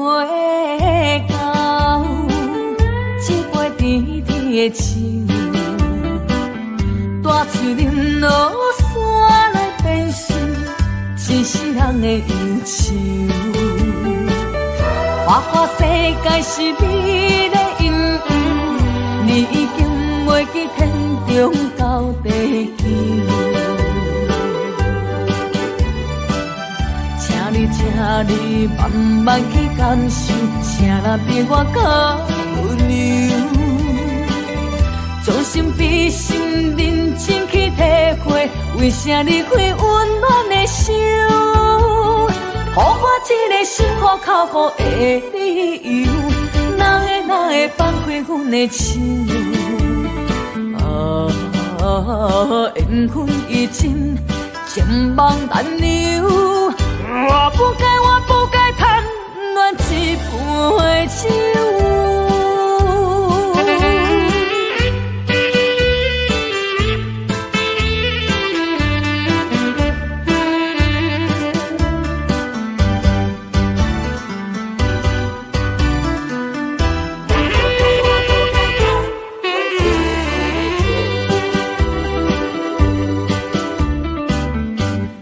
袂到这杯甜甜的酒，大喙啉落山来变成一世人的忧愁。花花世界是美丽阴影，你已经袂记天长到地久。请你，请你慢慢去感受，啥人比我较温柔？将心比心，认真去体会，为啥离开温暖的手？予我这个心苦口苦的理由，哪会哪会放开阮的手？啊，缘分已尽，情梦难留。我不该，我不该贪恋这杯酒。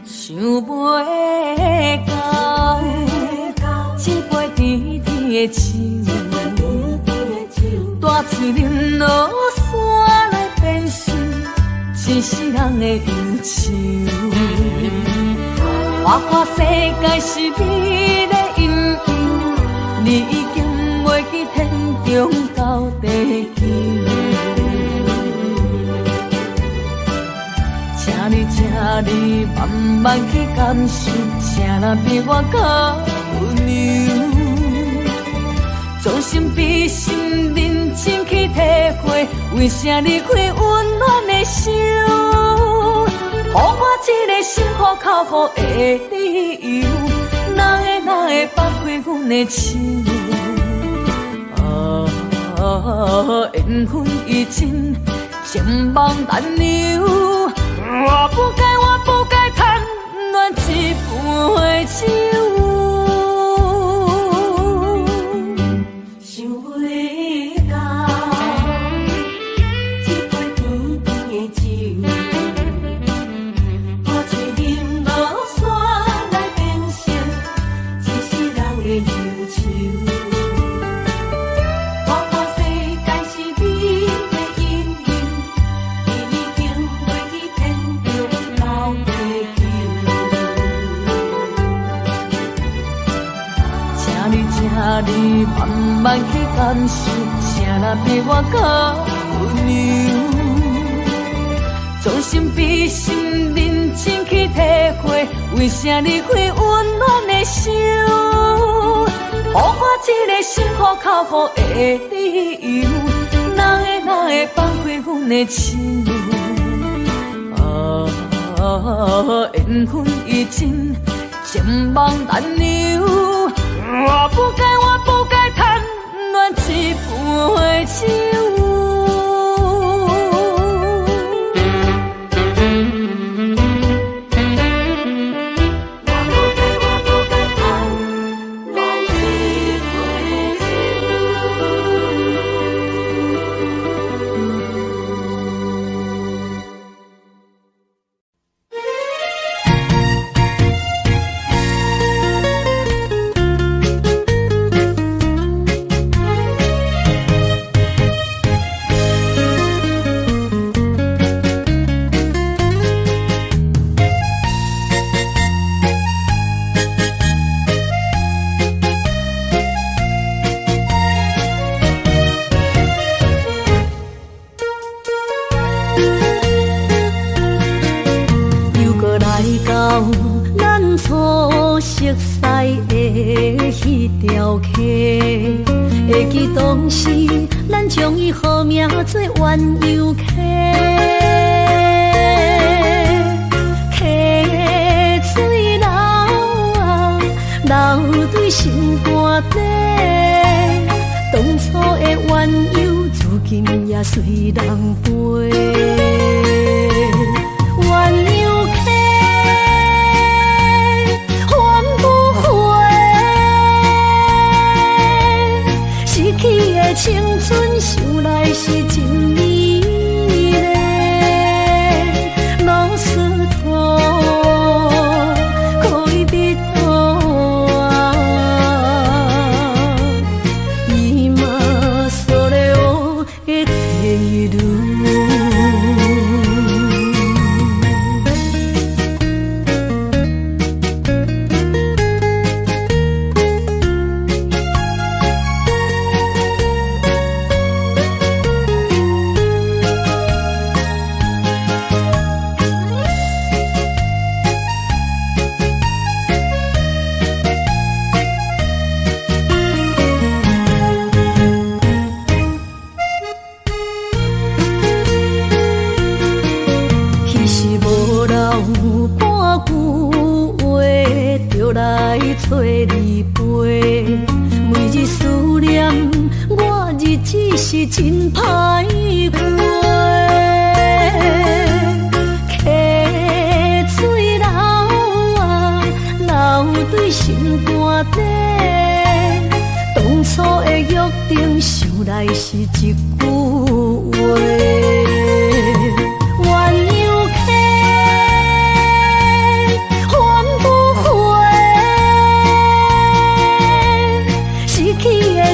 想袂到这杯甜甜的酒，大喙啉落山来变成一世人的忧愁。花花世界是美丽阴影，你已经袂记天长到地久。请你，请你慢慢去感受，啥人比我较温柔？将心比心，认真去体会，为啥离开温暖的手？予我这个心苦口苦的理由，哪会哪会放开阮的手？啊，缘分已尽，情梦难留。我不该，我不该贪恋这杯酒。想袂到这杯甜甜的酒，大喙啉落山来变成一世人的忧愁。花花世界是美丽阴影，你已经袂记天长到地久。请你，请你慢慢去感受，啥人比我较温柔？将心比心，认真去体会，为啥离开温暖的手？予我这个心苦口苦的理由，哪会哪会放开阮的手？啊，缘分已尽，情梦难留。我不该，我不该贪恋这杯酒。我不该，我不该贪恋这杯酒。又阁来到咱初熟似的彼条溪，会记当时咱将伊号名做鸳鸯溪。溪水流啊，流对心肝底，当初的鸳鸯，如今也随人飞。鸳鸯溪，还不回。的青春，想來是真美麗。ロスト恋人は今それを得ている。來找你陪，每日思念，我日子是真歹過。溪水流啊，流對心肝底，當初的約定，想來是一句話。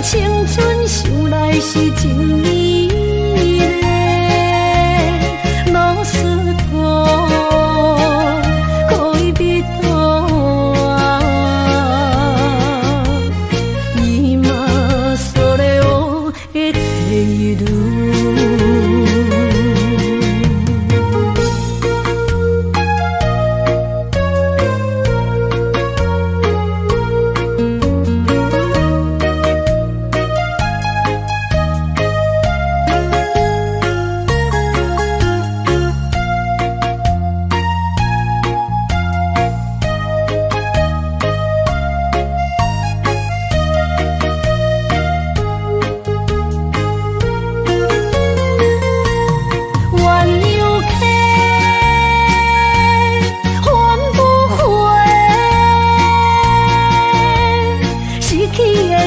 青春想來是真美麗，ロスト恋人は今それを得ている。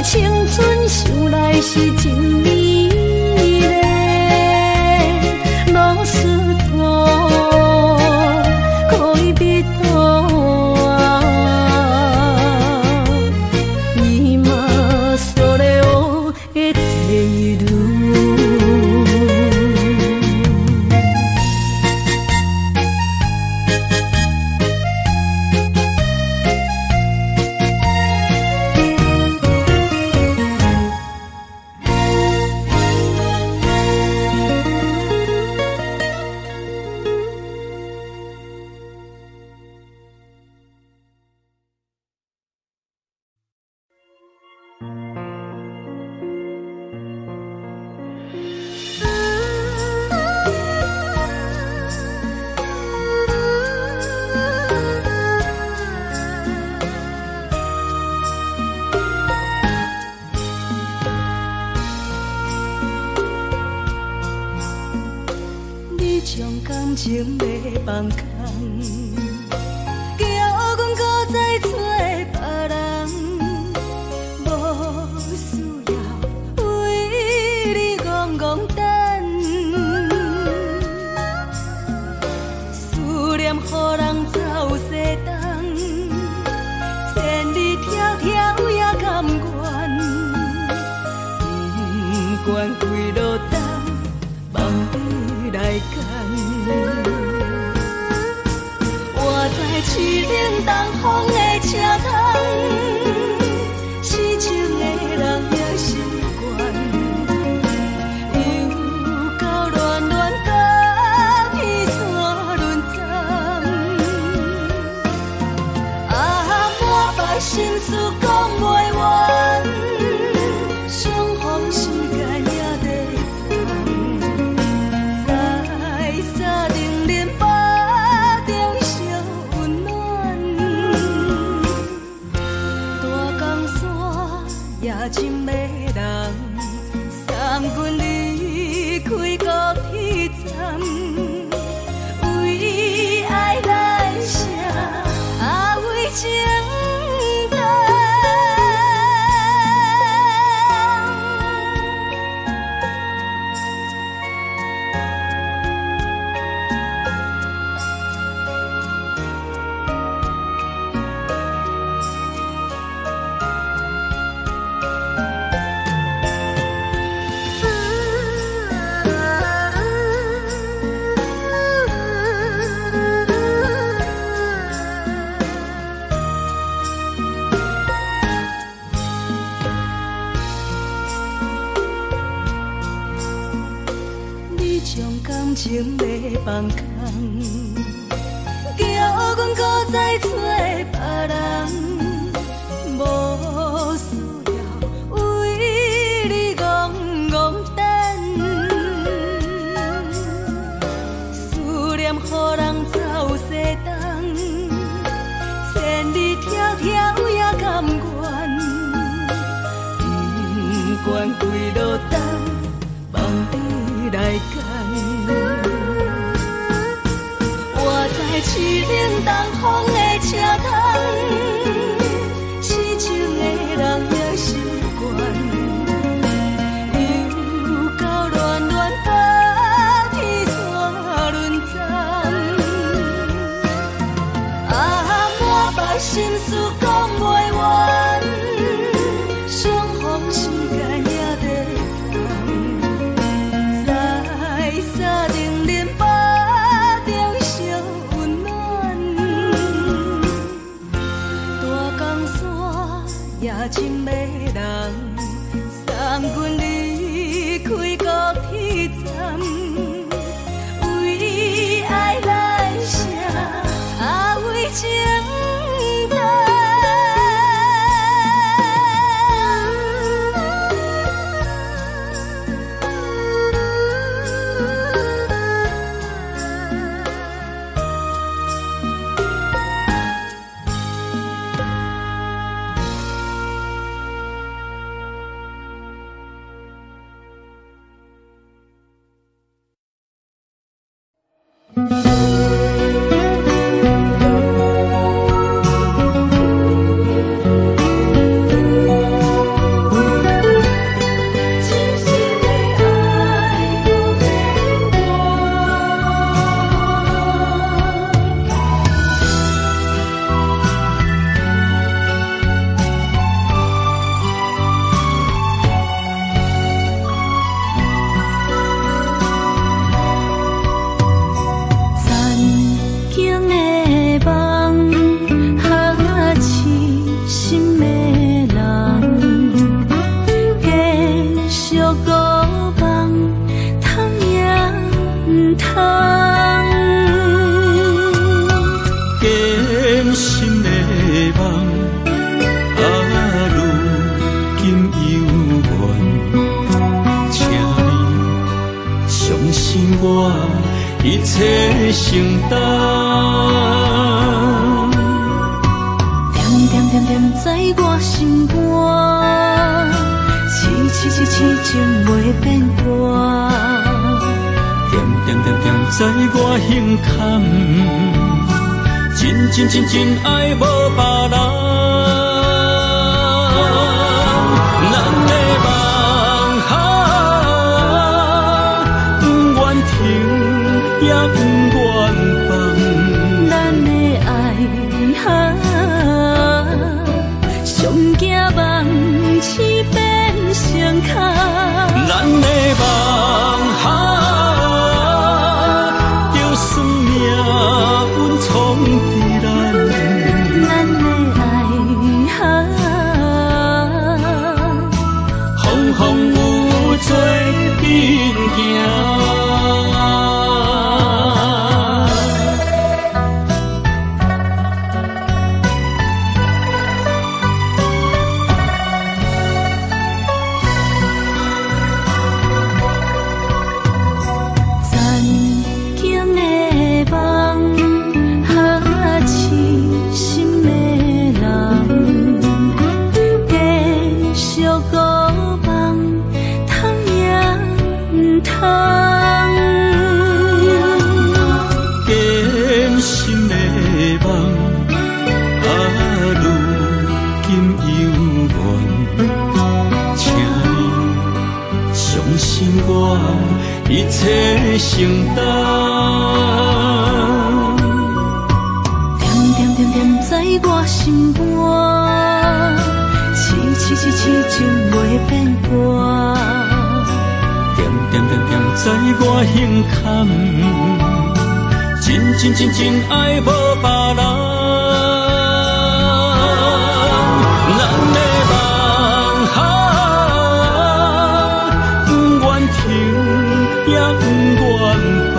青春想來是真美麗，ロスト恋人は今それを得ている。將感情欲放空，叫阮閣再找別人，無需要為你戆戆等，思念予人走西东，千里迢迢也甘愿，不管几落冬，望你来牵。我在凄冷东风的车窗，痴情的人也习惯，又到恋恋甲彼山轮转，啊，满腹心事讲袂完，相逢时间也短暂，在三重林腹中相温暖，大江山也真迷人，送阮离开高铁站，为爱来写，啊为情等。心情欲放空，叫阮阁再找别人，无需要为你戆戆等，思念予人走西东，千里迢迢也甘愿，不管几落冬，望你来牵。我知凄冷东风的车窗，痴情的人也习惯，又到暖暖冬天煞轮转，啊，满腹心事讲袂完，相逢时间也短暂，在三重林腹中相温暖，大江山也真迷人，送阮离开高铁站，为爱来写，啊为情等。真心的爱不变卦。曾经的梦，哈痴心的人，继续孤梦，通也毋通。坚心的梦，啊，如今犹原，请你相信我，一切承担。惦惦惦惦在我心肝，痴痴痴痴情袂变卦。惦惦惦惦在我心坎，真真真真爱无别人。咱的梦啊，不愿停也不愿放。咱的爱啊，上惊梦痴变成空。咱的梦啊，就算命运创治咱。咱的爱啊，风风雨雨做阵行。曾经的梦，哈痴心的人，继续孤梦，通也毋通。坚心的梦，啊，如今犹原，请你相信我，一切承担。惦惦惦惦在我心肝，痴痴痴痴情袂变卦。惦惦惦惦在我心坎，真真真真爱无别人。咱的梦啊，不愿停也不愿放。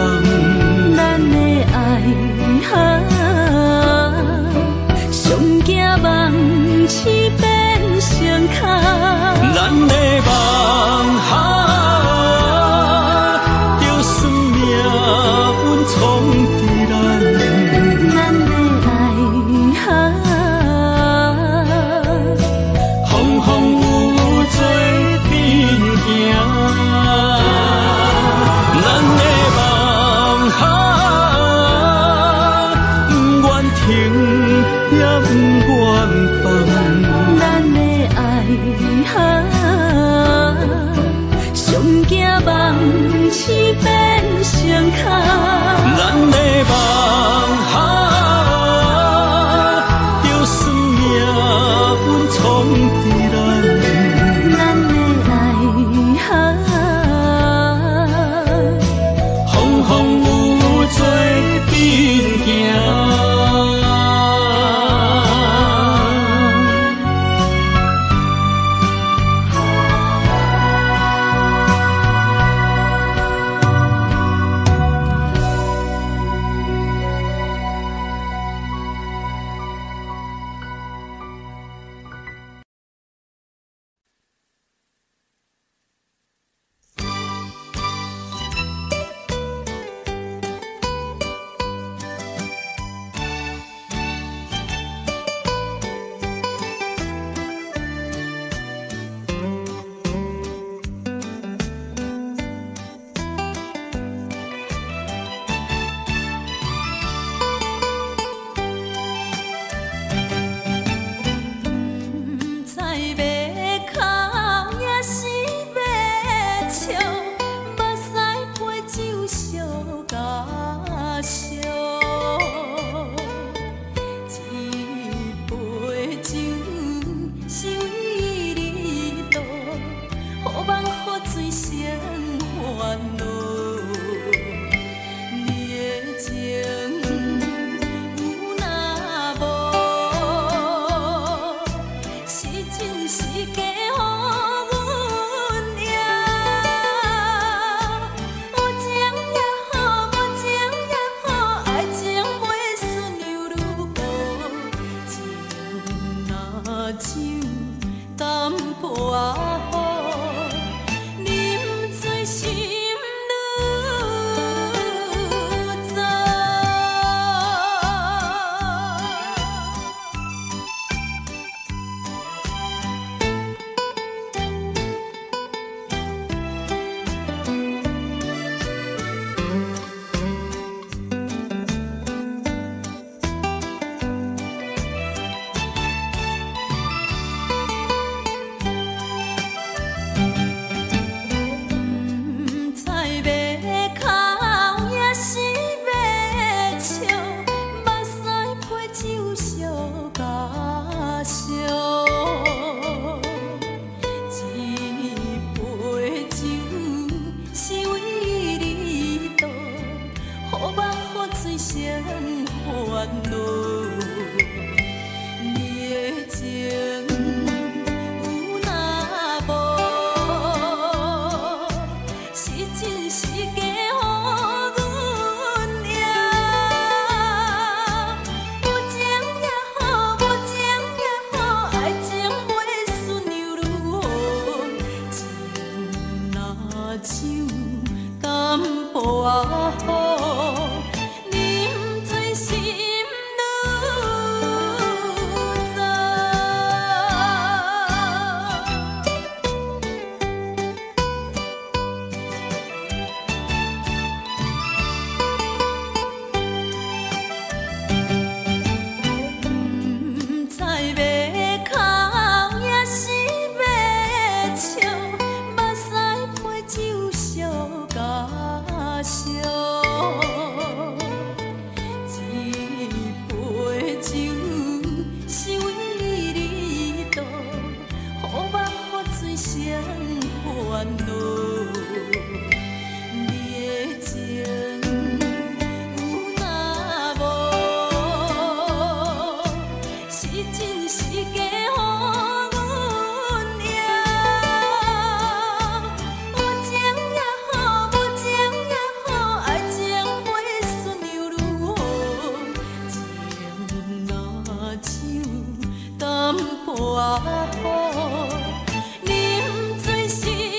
星變成空。咱的夢哈，就算命運創治咱。咱的愛哈，風風雨雨做陣行。淡薄仔好，饮醉心愈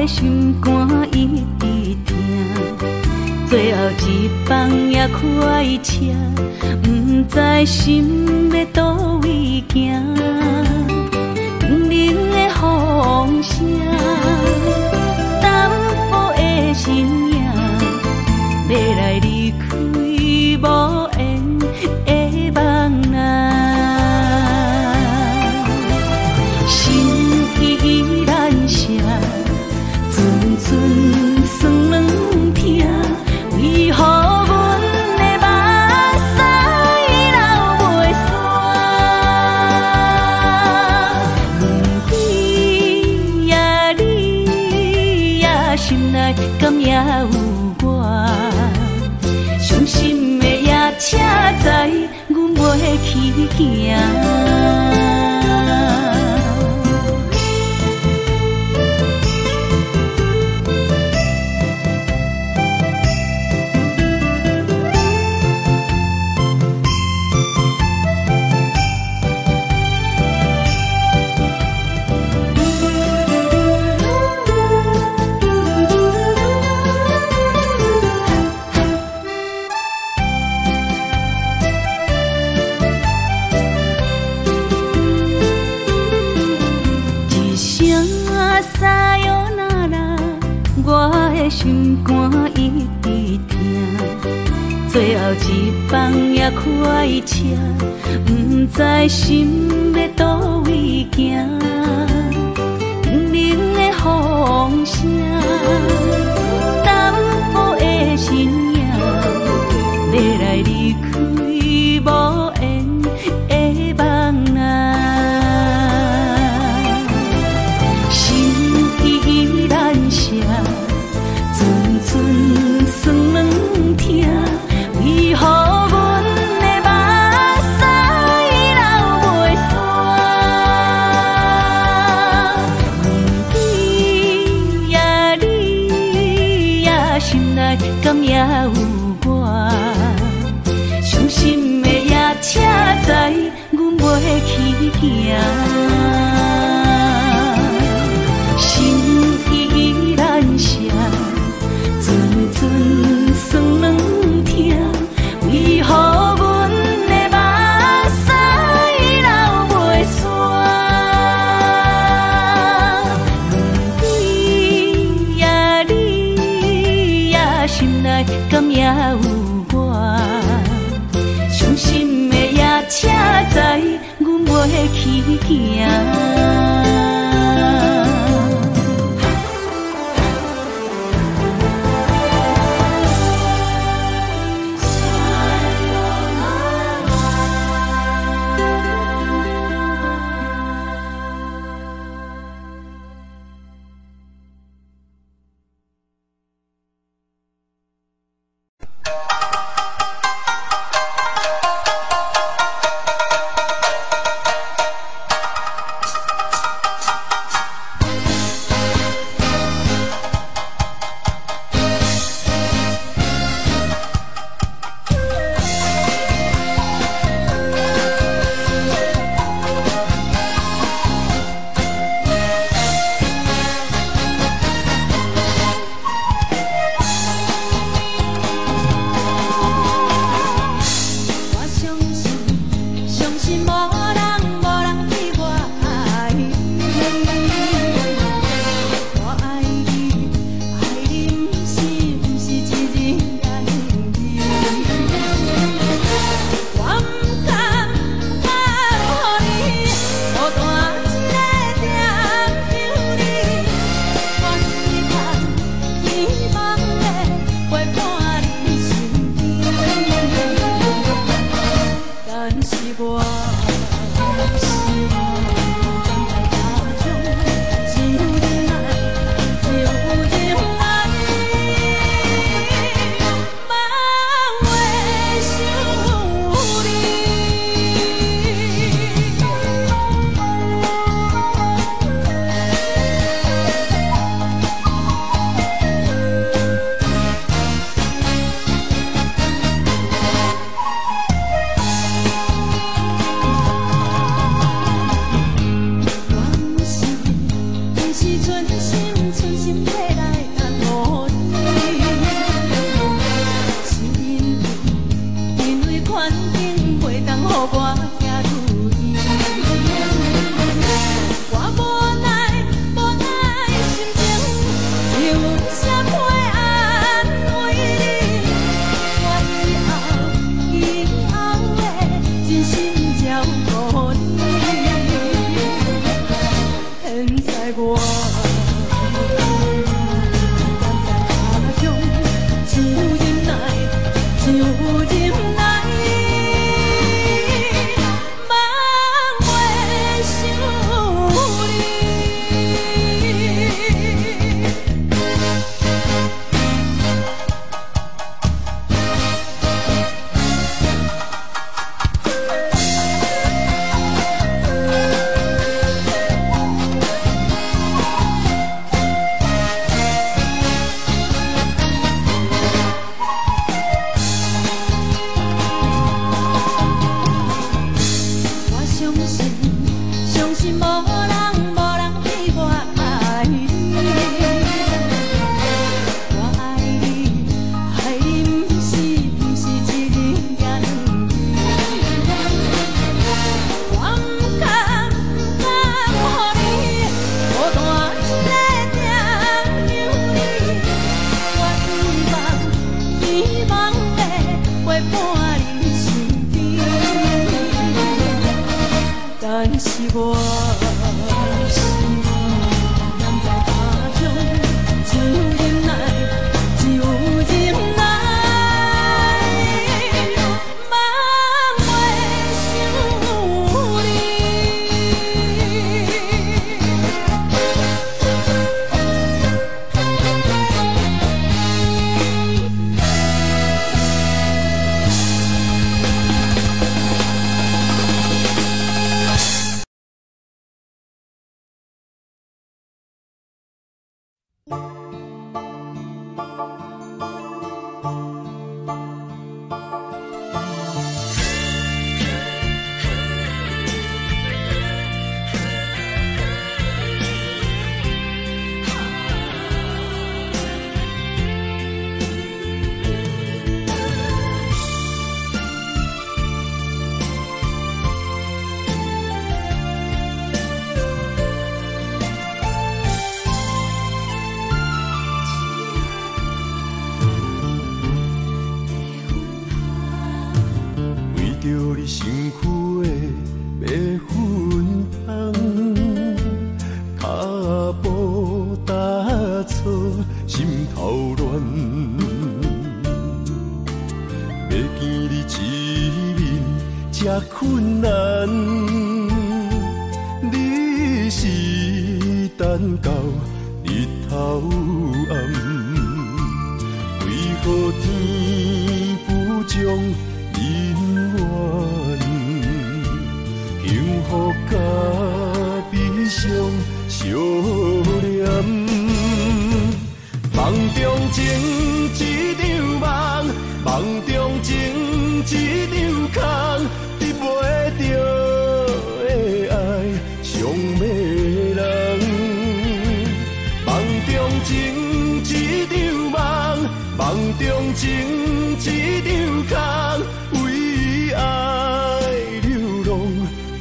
心肝一直疼，最後一班也快車，毋知心欲佗位行。冷冷的風聲，淡薄的身影，欲來離開無緣的夢啊。心意難捨，陣陣酸軟疼，為何阮的目屎流袂煞？问你呀你呀，心內敢猶有我？傷心的夜車載，阮袂去行。一聲さよなら，我的心肝一直疼。最後一班也快車，毋知心欲佗位行。冷冷的風聲，淡薄的身影，欲來離開無緣的夢啊。心意難捨，陣陣酸軟疼，為何阮的目屎流袂煞？问你呀你呀，心內敢猶有我？傷心的夜車載，阮袂去行。心意難捨，陣陣酸軟疼，為何阮的目屎流袂煞？问你呀你呀，心內敢猶有我？傷心的夜車載，阮袂去行。是無人無人比我愛你。我愛你，愛你毋是一日也兩日。我毋甘毋甘予你孤單一个踮想你，我希望希望會陪伴你身邊，但是我踮在家中只有忍耐，只有忍耐，茫袂想你。為著你身軀的白粉香，跤步踏錯，心頭亂。欲見你一面這困難，你是等到日頭暗，為何天不將姻緣，幸福佮悲傷相連。夢中情一場夢，夢中情一場空，得袂著的愛傷迷人。夢中情一場夢，夢中情一場空，為愛流浪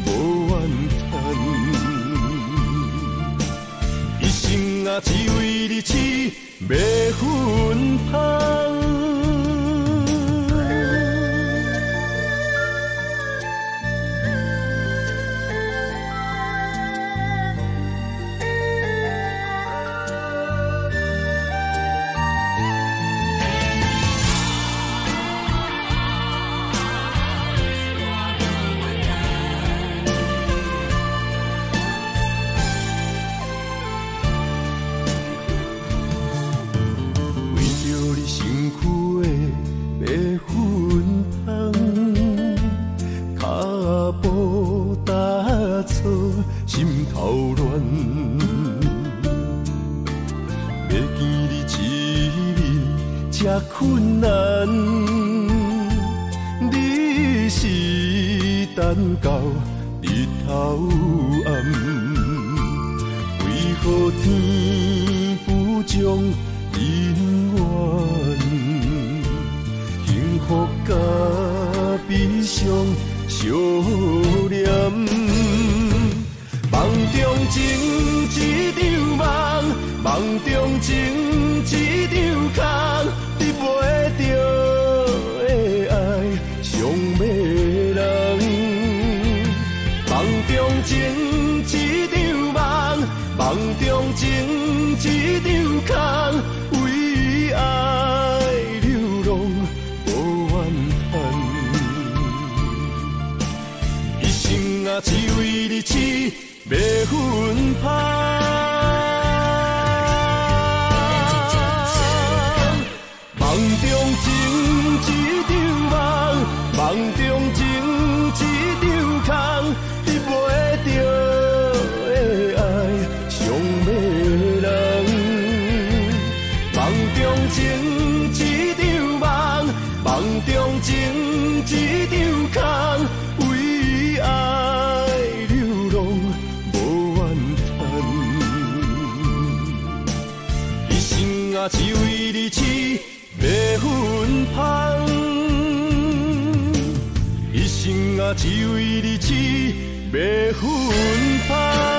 無怨嘆，一生啊只為你痴迷芬芳。為著你身軀的白粉香，跤步踏錯，心頭亂。欲見你一面這困難，你是等到日頭暗，為何天不將姻緣，幸福佮悲傷相連。夢中情一場夢，夢中情一場空，得袂著的愛傷迷人。夢中情一場夢，夢中情一場空，為愛流浪無怨嘆，一生啊只為你痴迷芬芳。夢中情一場夢，夢中情一場空，得袂著的愛傷迷人。夢中情一場夢，夢中情一場空，為愛流浪無啊，只為你痴迷芬芳。一生啊，只為你痴迷芬芳。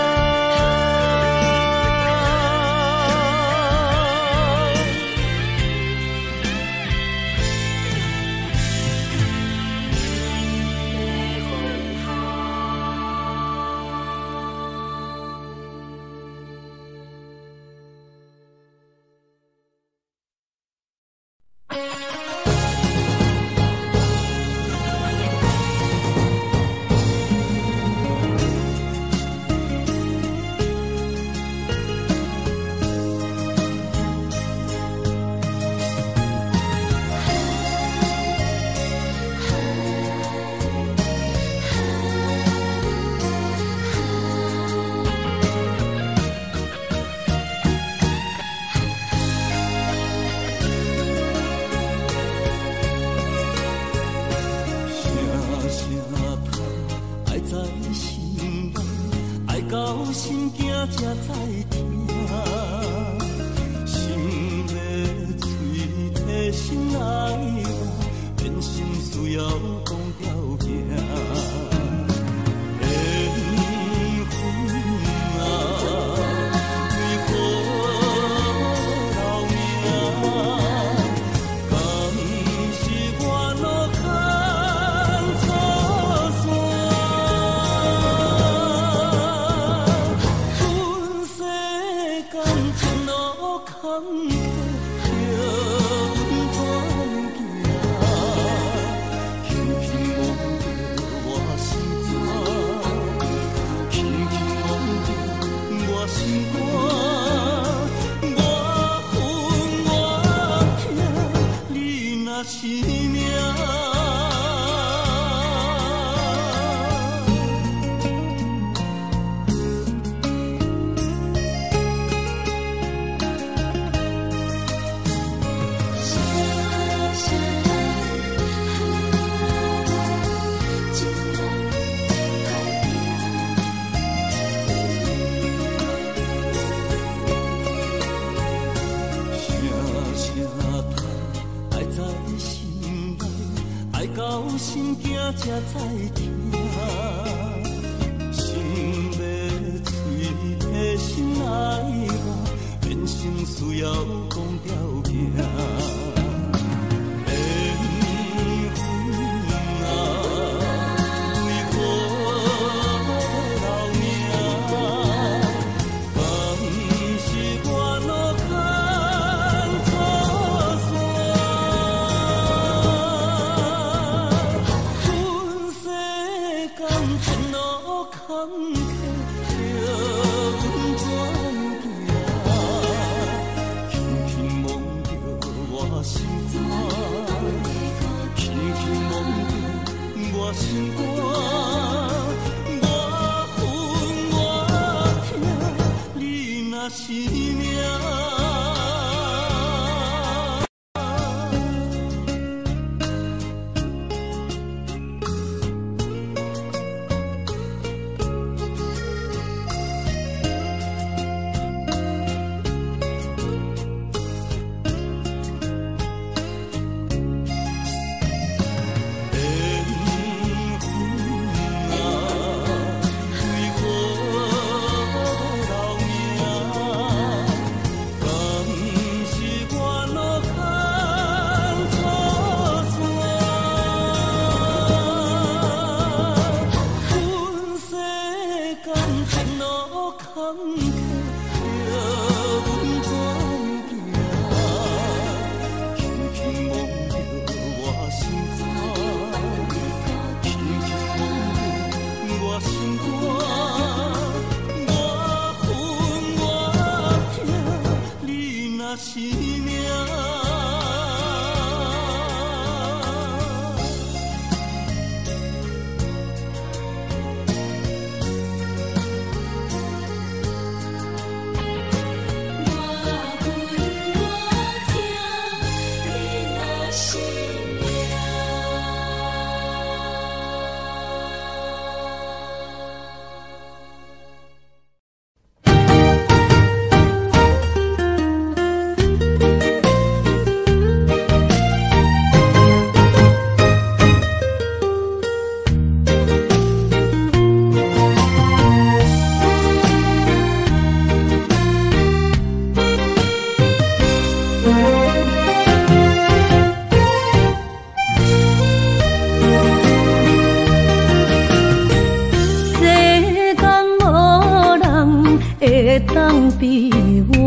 會當比我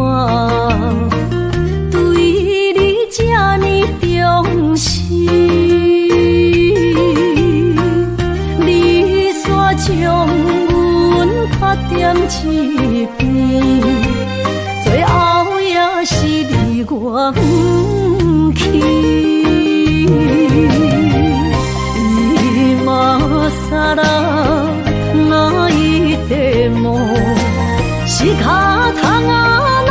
對你這呢重視？你煞將阮拍踮一邊，最後也是離我遠去。今更泣いても仕方がな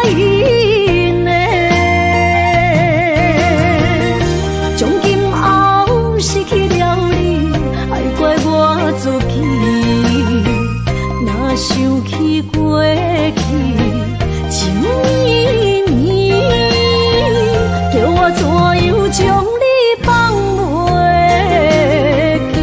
いね。從今後失去了你，愛怪我自己。若想起過去情綿綿，叫我怎樣將你放袂記？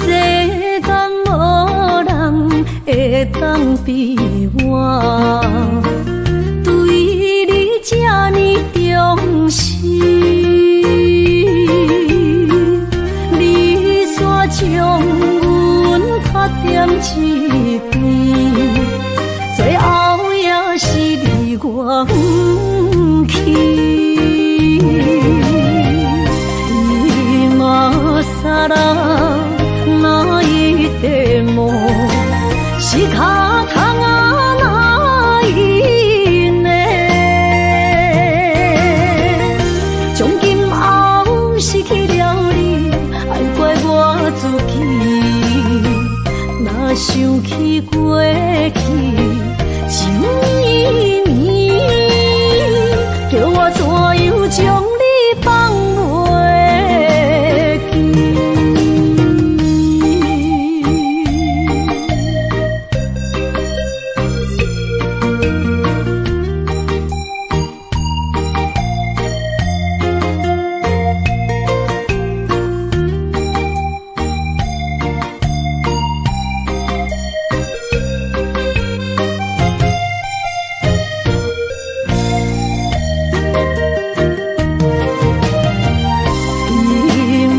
世間無人會當比我對你這呢重視。你煞將阮拍踮一邊，最後也是離我遠去。今更泣いても仕方がないね。從今後失去了你，愛怪我自己。若想起過去情綿綿，叫我怎樣將你放袂記？今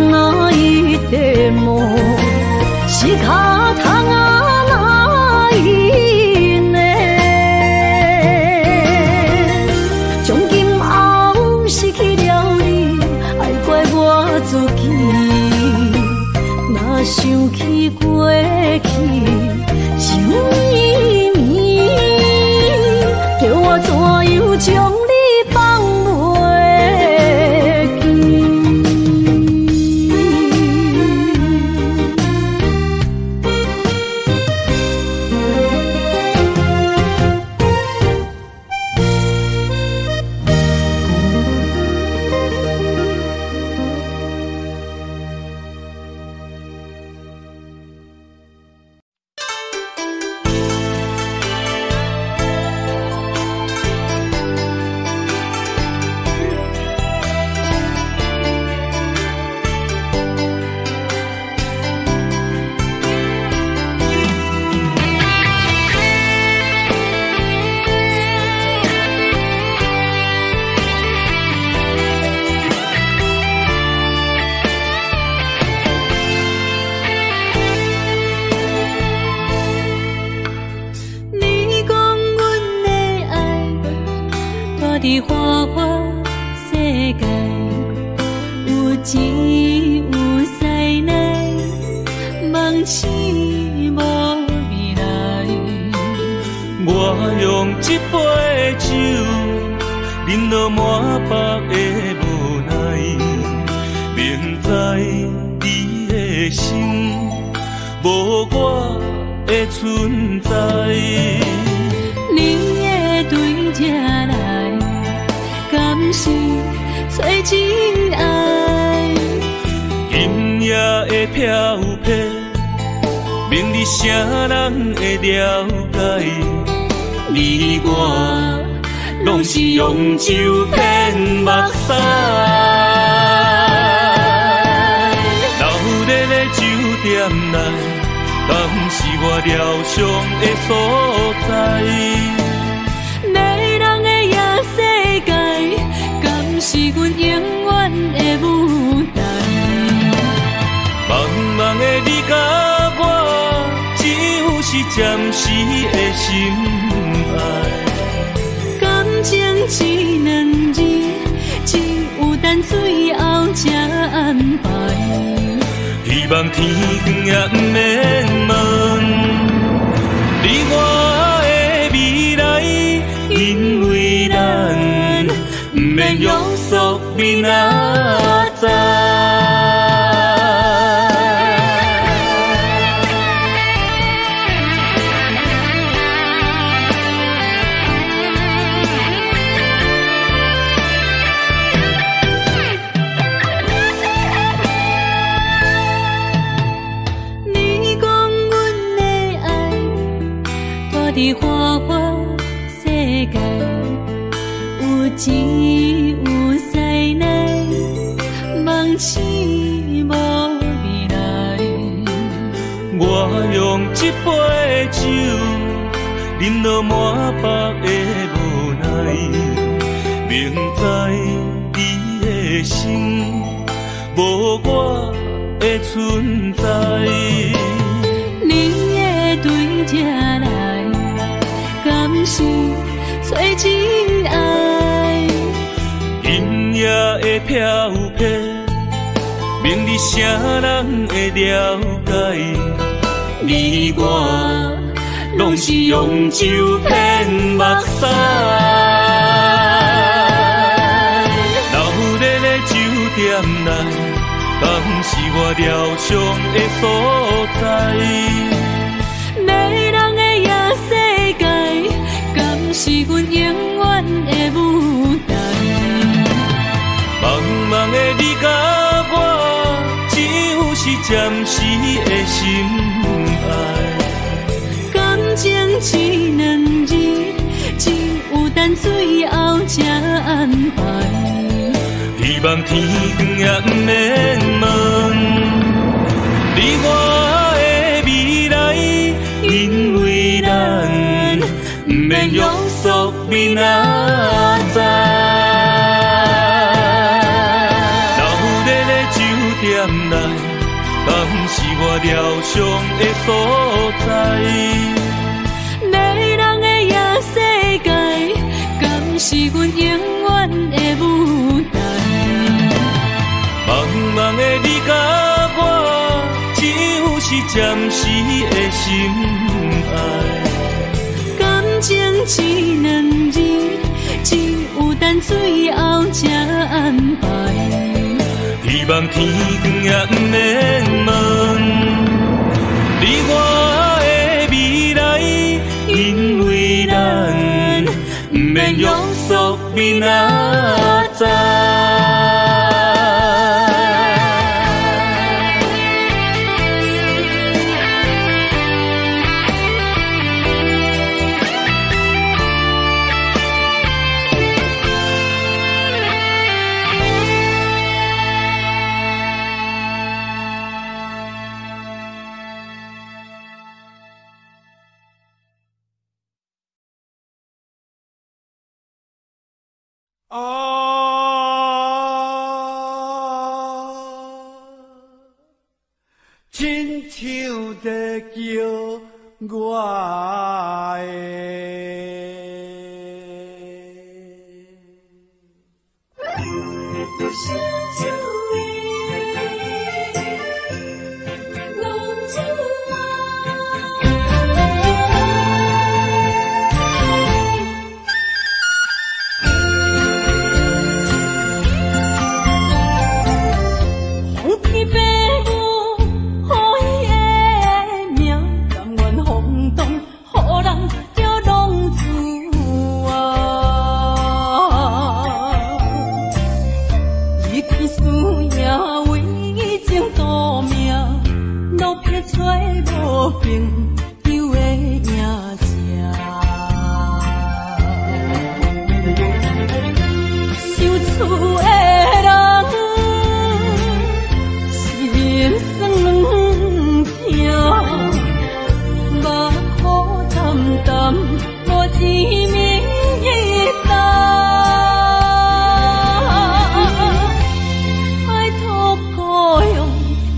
更泣いても仕方がないね。從今後失去了你，愛怪我自己。若想起過去情綿綿，叫我怎樣將你放袂記？你講阮的愛，住佇花花世界，有錢有師奶，夢醒無未來。我用這杯酒，饮到滿腹的無奈，明知你的心無我的存在。你會對這來，敢是找真愛？今夜的飄泊，明明日啥人会了解？你我拢是用酒骗目屎。闹热的酒店内，敢是我疗伤的所在？迷人的夜世界，敢是阮永远的舞台？茫茫的你佮我，只有是暂时的心爱。感情这两字，只有等最后才安排。希望天光也毋免问你我的未来，因为咱毋免约束明仔载。伫花花世界，有钱有势来，梦醒无未来。我用这杯酒，饮落满腹的无奈，明知你的心无我的存在。你会对这来，敢是找真爱？今夜的飘泊，明日啥人会了解？你我拢是用酒骗目屎。闹热的酒店内，敢是我疗伤的所在？迷人的夜世界，敢是阮永远的舞台？茫茫的你佮我，只有是暂时的心爱。感情这两字，只有等最后才安排。希望天光也毋免问你我的未来，因为咱毋免约束明仔载。闹热的酒店内，敢是我疗伤的所在？迷人的夜世界，敢是阮永远的舞台？茫茫的你佮我，只有是暂时的心爱。感情这两字，只有等最后才安排。希望天光也毋免问你我的未来，因为咱毋免约束明仔载。啊，亲像在叫我的。伊淡，無一暝冬。拜託故鄉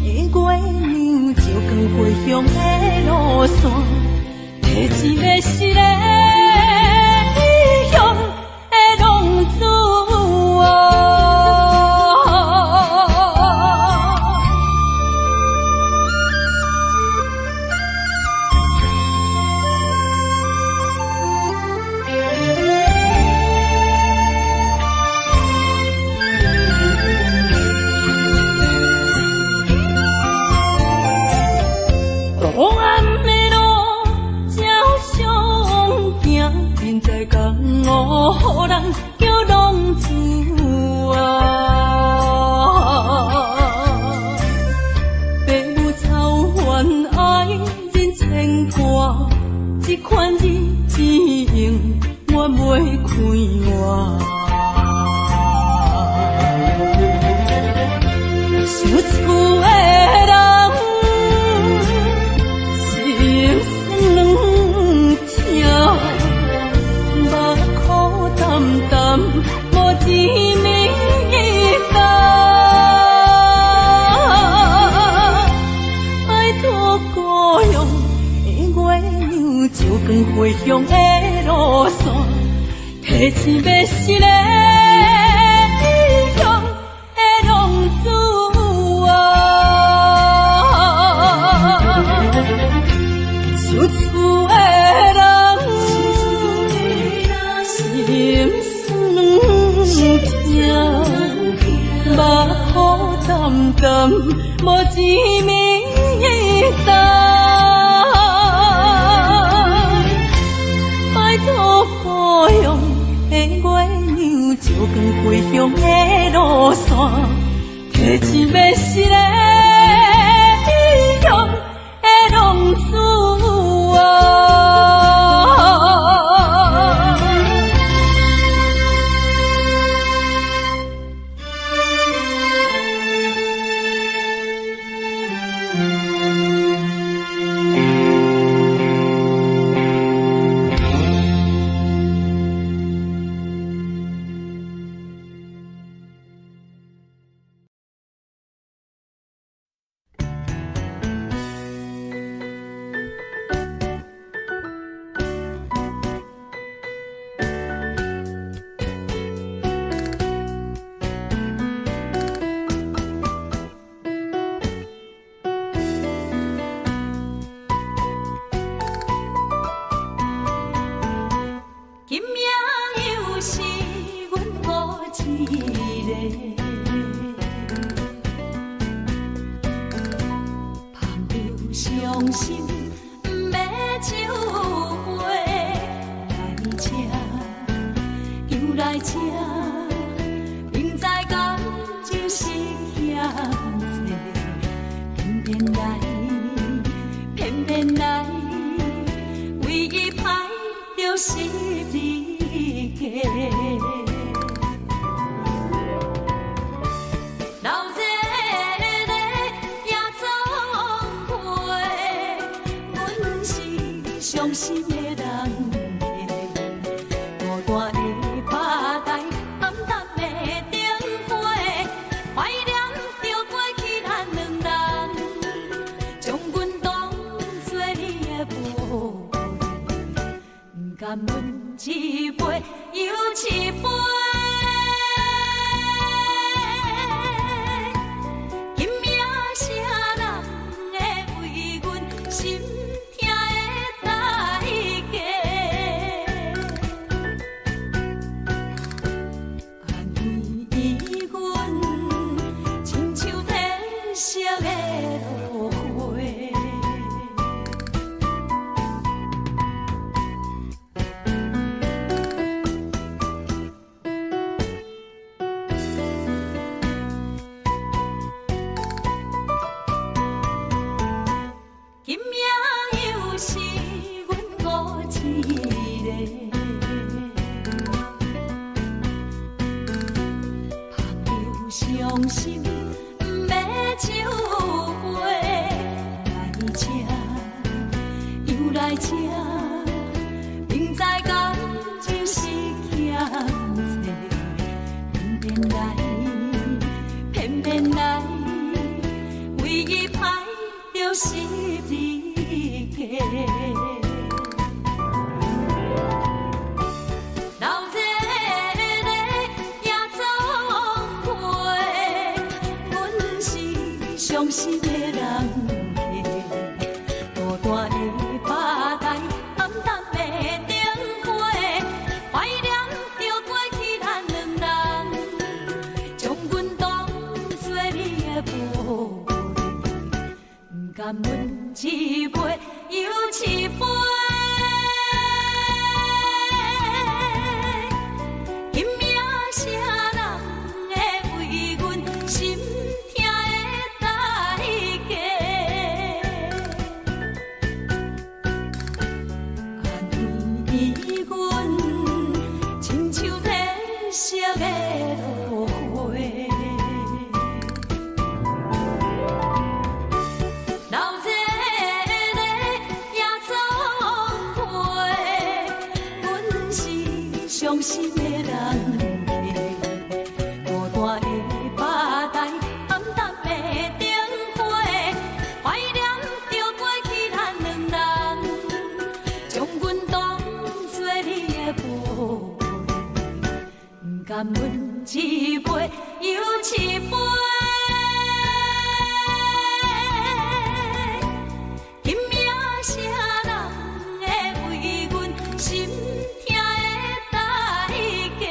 的月娘，照光回鄉的路線，提一个失的異鄉的浪子啊。黑暗的路照相行，人在江湖，予人叫浪子啊。白母草原爱人牵挂，这款日子永远袂快活。想厝的人，心酸软痛，目苦澹澹，無一暝冬。拜託故鄉的月娘，照光回鄉的路線，提一个失的異鄉的浪子啊。想厝的人，心酸软痛，目苦澹澹，無一暝冬。拜託故鄉的月娘，照光回鄉的路線，提一个失的異鄉的浪子啊。今夜又是阮孤一个，捧着傷心欲酒杯，來這又來這，明知感情是欠債，偏偏來，偏偏來，為伊歹著十字架。老热的夜总会，阮是傷心的人客，孤單的吧台，暗淡的燈火，懷念著過去咱兩人，將阮當作你的寶貝，不甘阮一杯又一杯。今夜啥人會為阮心疼的代價？安慰阮，親像褪色的落花。今夜又是阮孤一个，捧著傷心欲酒杯，來這又來這，明伊阮親像褪色的落花。流熱的夜總會，阮是傷心的人客，孤單的吧台，暗淡的燈火，懷念著過去咱兩人，將阮當作你的寶貝，不甘阮一杯又一杯。今夜啥人会为阮心疼的代价？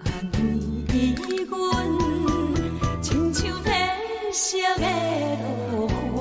按呢阮亲像褪色的落花。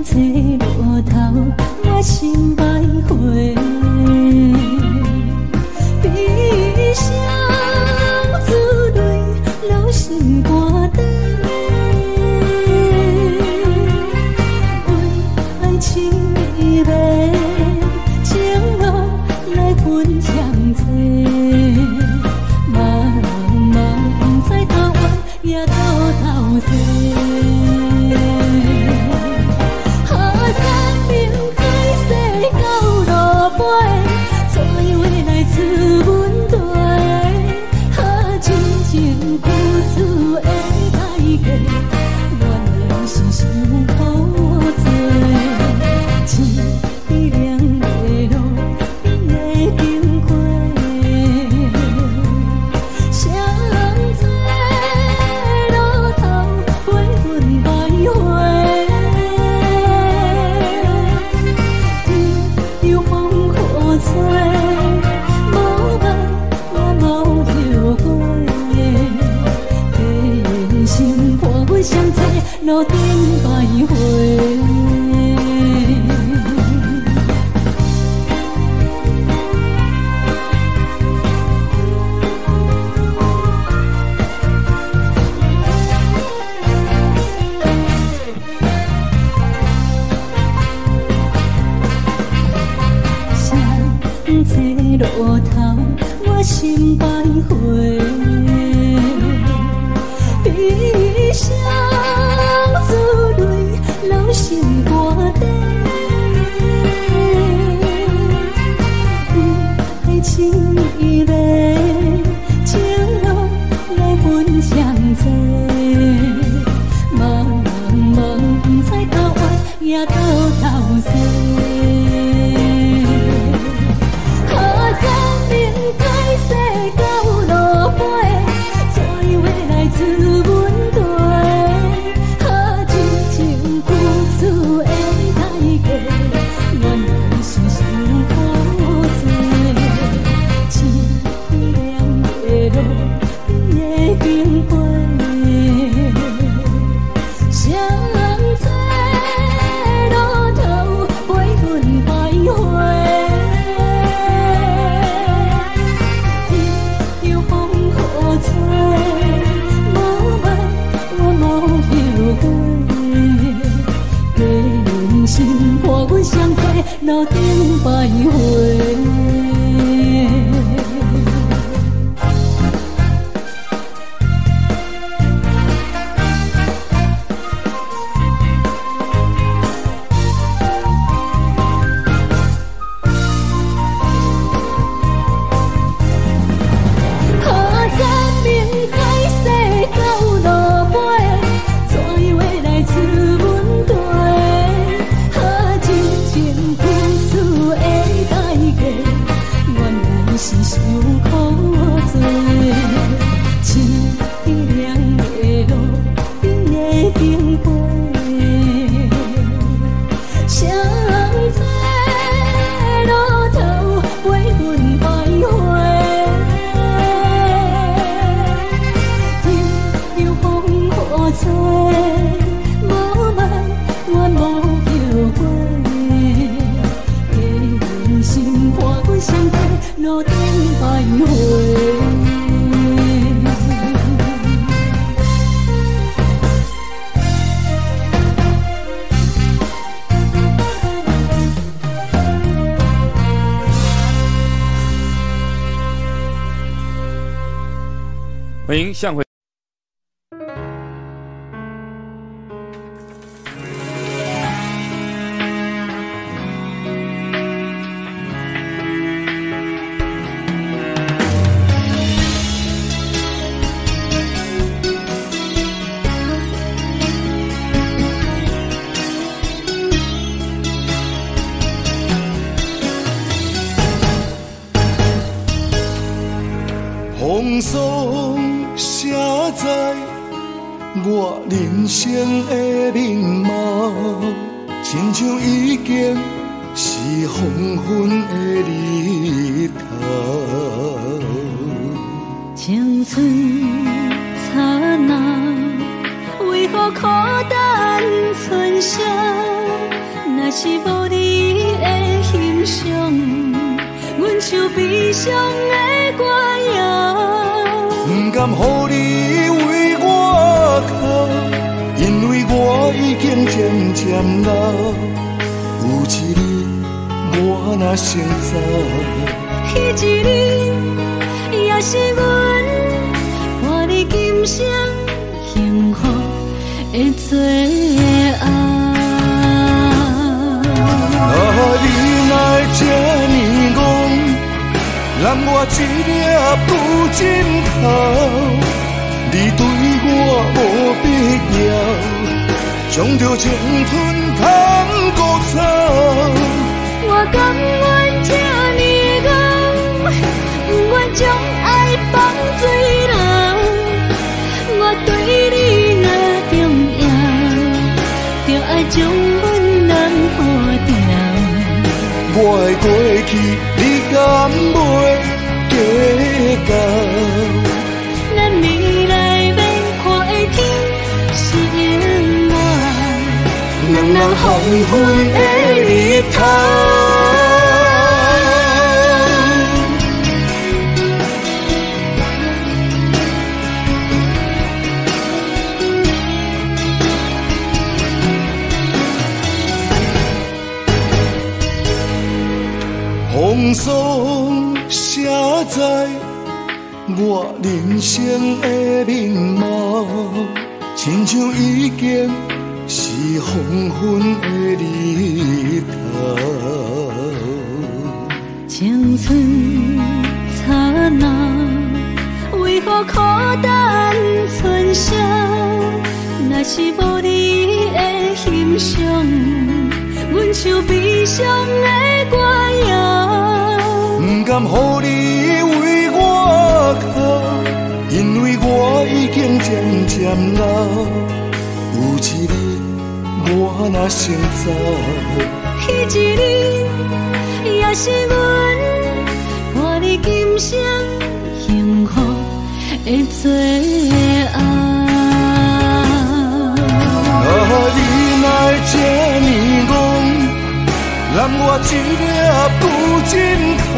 谁找路头，我心徘徊，悲伤珠淚流心肝底，為愛情迷，情路來分相找，茫茫不知头遠也到頭西。山明海誓到落尾，怎樣會來出問題？啊，真情付出的代價，原來是傷苦濟。凄涼的路邊的经过，谁找路头陪阮徘徊？任由风雨吹，无梦我无后悔。天心伴阮相找路顶徘徊。谁找路头，我心徘徊，悲伤珠淚流心肝底，為愛情迷，情路來分相找，茫茫不知头遠也到頭西。山明海誓到落尾，怎樣會來出問題？啊，真情付出的代價，原來是傷苦濟。凄涼的路邊的经过，谁找路头陪阮徘徊？任由风雨吹，无梦我无后悔。天心伴阮相找路顶徘徊。山明海誓到欢迎向回。风霜写在我人生的面貌，亲像已经是黄昏的日头。青春刹那，为何苦等春宵？若是无你的欣赏，阮像悲伤的歌谣。不甘予你为我哭，因为我已经渐渐老。有一日我若先走，彼一日也是阮伴你今生幸福的最后。啊，你哪会这呢戆？揽我一粒布枕头，你对我无必要，将着青春牵孤走。我甘愿这呢戆，不愿将爱放水流。我对你若重要，就爱将阮揽好掉。我的过去，你敢袂计较？咱未来欲看的天是永远，两人黄昏的日头。风霜写在我人生的面貌，亲像已经是黄昏的日头。青春刹那，为何苦等春宵？若是无你的欣赏，阮像悲伤的歌谣。不甘予你为我哭，因为我已经渐渐老。有一日我若先走，彼一日也是阮伴你今生幸福的最后。啊，你哪会这呢戆？揽我一粒布枕头，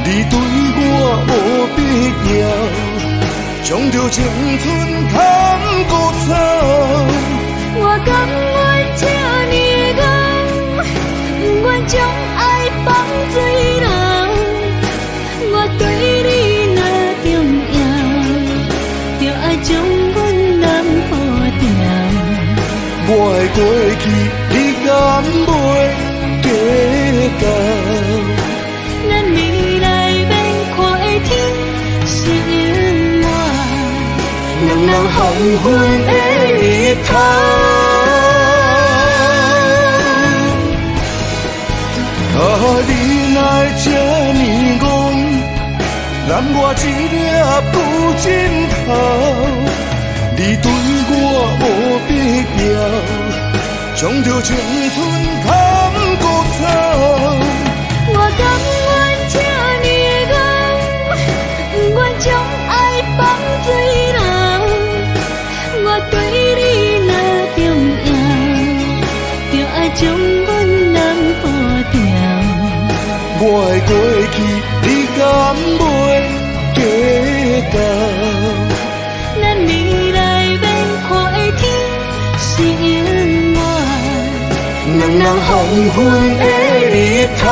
你对我无必要，将着青春牵孤走。我甘愿这呢戆，不愿将爱放水流。我对你若重要，就爱将阮揽好掉。我的过去，你敢袂计较？咱未来欲看的天是永远，两人黄昏的日头。啊，你哪会这呢戆？揽我一粒布枕头，你对我无必要，将着青春牵孤走。我甘愿这呢戆，不愿将爱放水流。我对你若重要，就爱将阮揽好掉。我的过去，你敢袂计较？咱未来欲看的天是永远，两人黄昏的日头。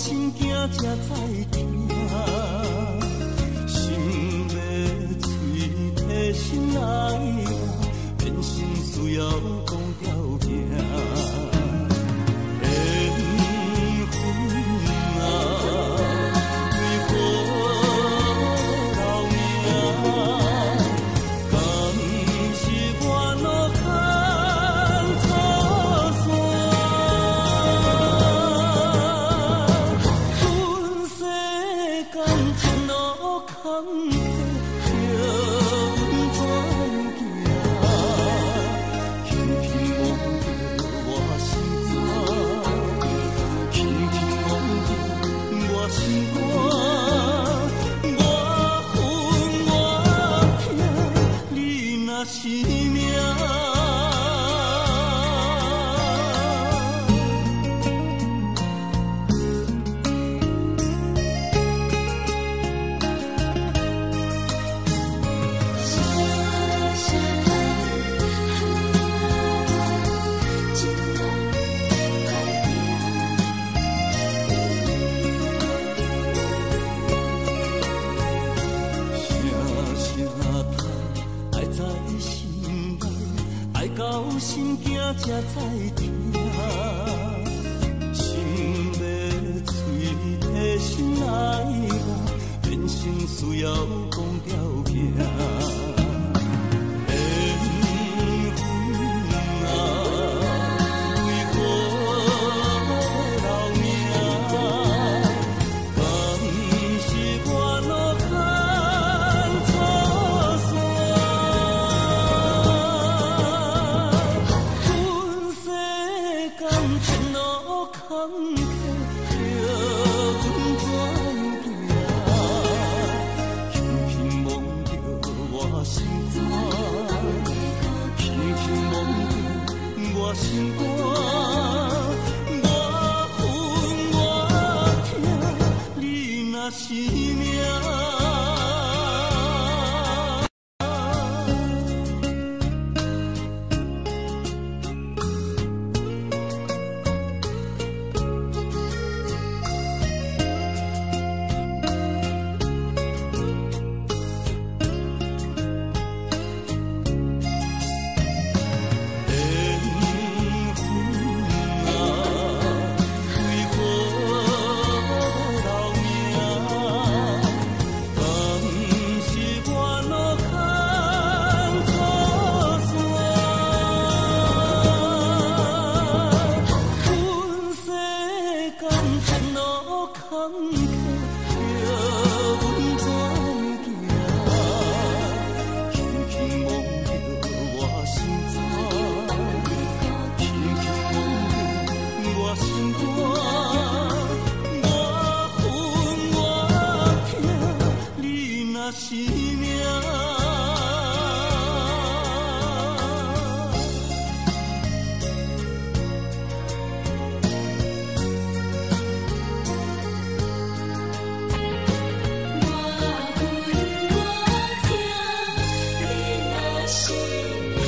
心驚才知疼。心欲喙提心愛我，人生需要講條件。緣分啊，為何留名？敢是我路牽錯線？阮世間情路坎坷，叫阮怎行？輕輕摸著我心肝，輕輕摸著我心肝。我恨我疼，你若是命。声声叹，情路歹行。声声叹，爱在心内，爱到心惊才知疼。心欲喙提心愛我，人生需要講條件。緣分啊，為何留名？敢是我路牽錯線？阮世間情路坎坷，叫阮怎行？輕輕摸著我心肝，輕輕摸著我心肝。我恨我疼，你若是命。緣分啊，為何留名？敢是我路牽錯線？阮世間情路坎坷，叫阮怎行？輕輕摸著我心肝，輕輕摸著我心肝。我恨我疼，你若是命。我恨我疼，你若是命。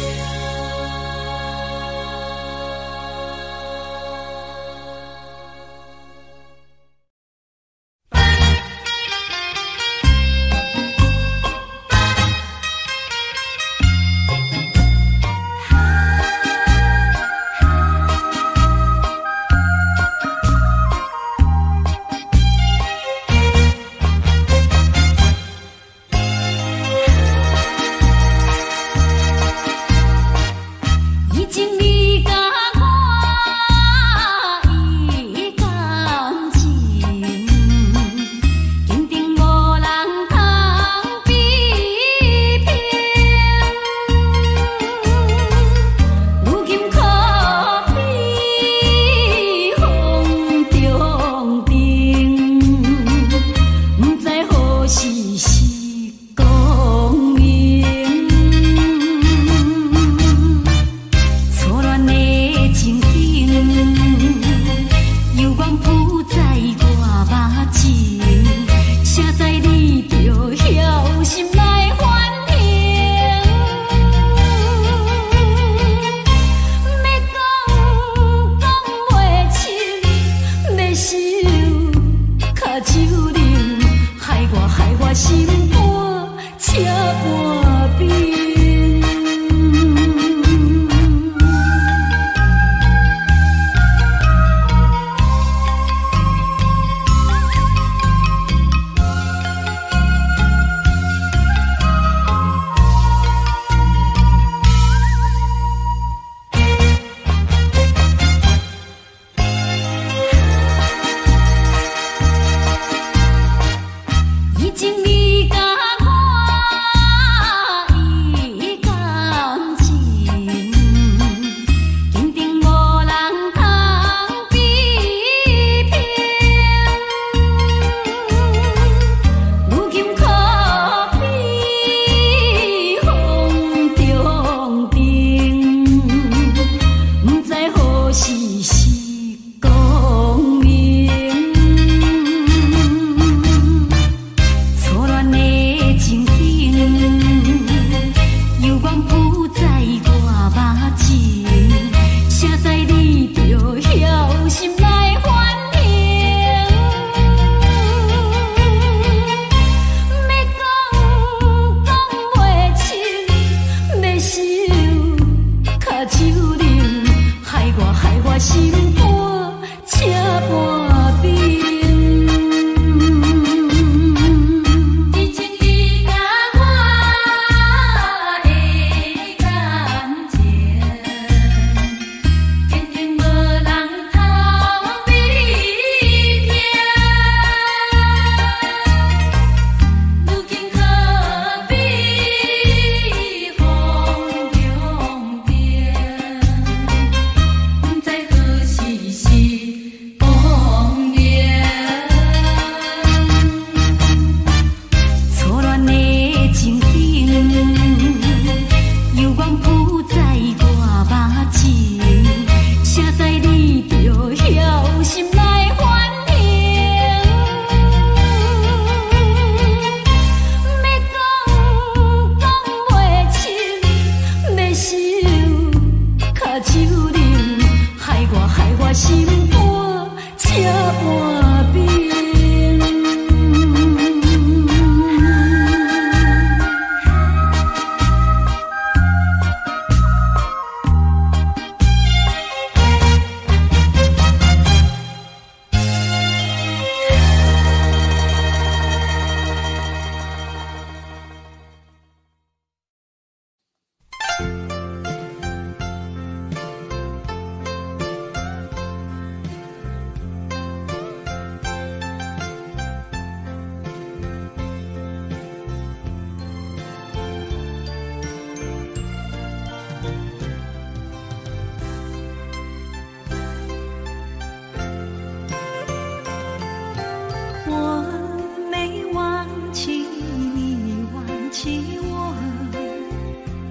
記我，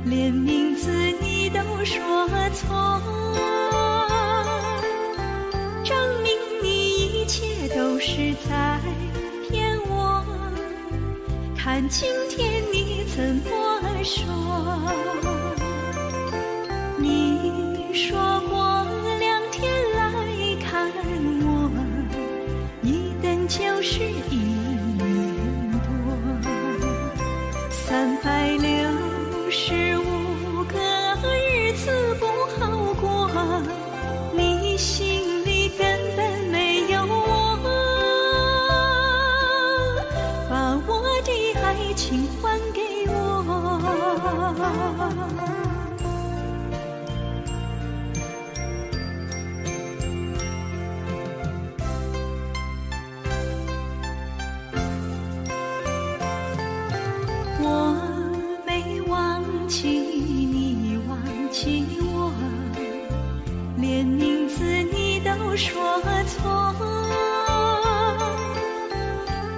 連名字你都說錯，證明你一切都是在騙我。看今天你怎麼說？你說過兩天來看我，一等就是一年多，365個日子不好過，你心裡根本沒有我，把我的愛情還給我。我沒忘記你，忘記我，連名字你都說錯，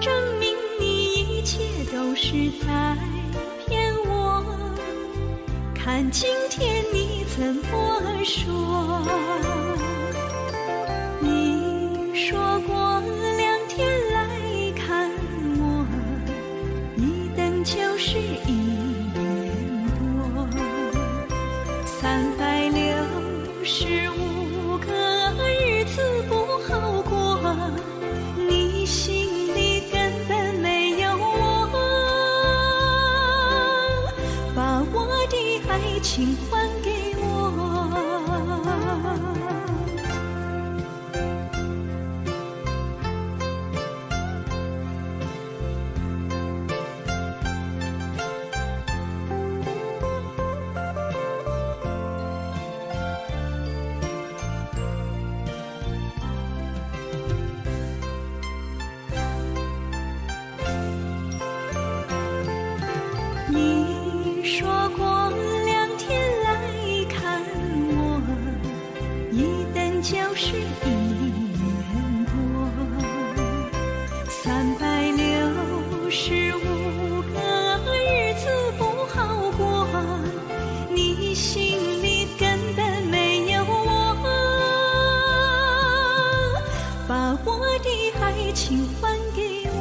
證明你一切都是在騙我。看今天你怎麼說？你說過兩天來看我，一等就是一年多，365個日子不好過，你心裡根本沒有我，把我的愛情還給我。你說過兩天來看我，一等就是一年多，365個日子不好過，你心裡根本沒有我，把我的愛情還給我。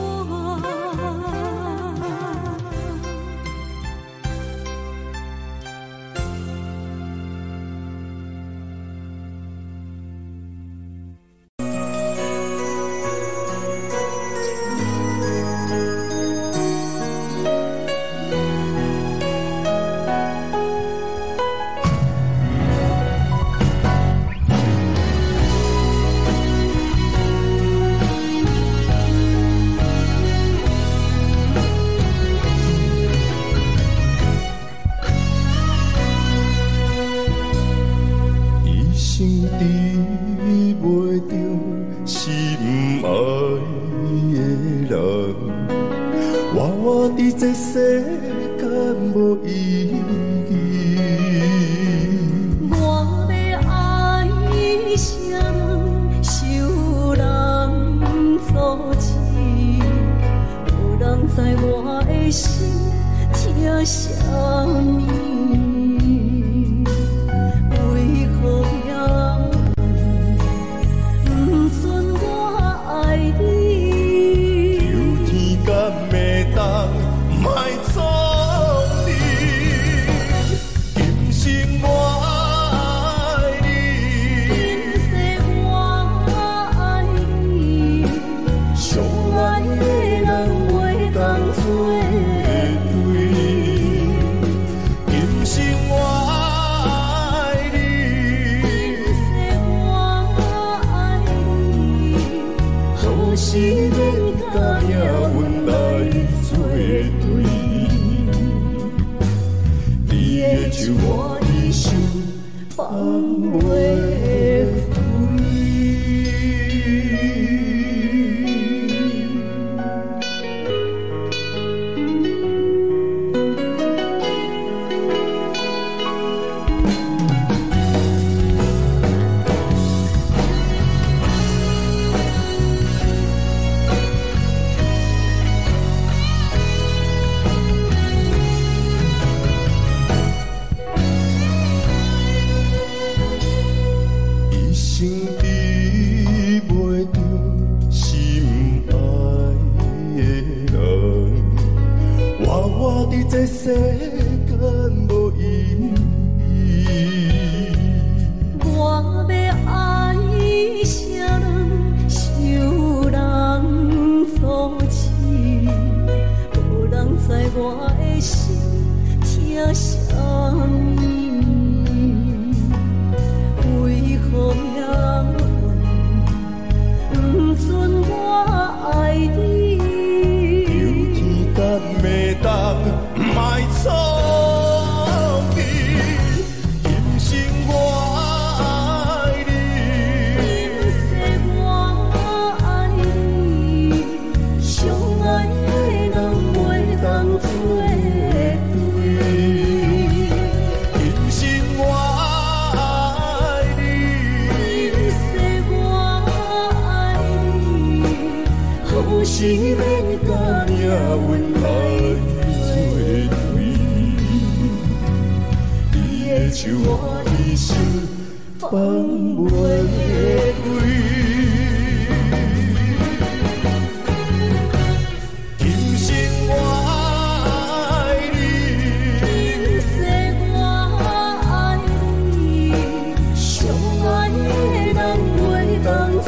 世间无意义。我欲爱啥人，受人阻止，无人知我的心疼啥物。为何命运不准我爱你？求天甲暝冬，莫创你，今生我爱你，今世我爱你，相爱的人袂当做对。今生我爱你，今世我爱你，好时免甲命运来作对，你的手我一生放袂开。今生我爱你，今世我爱你，相爱的人袂当作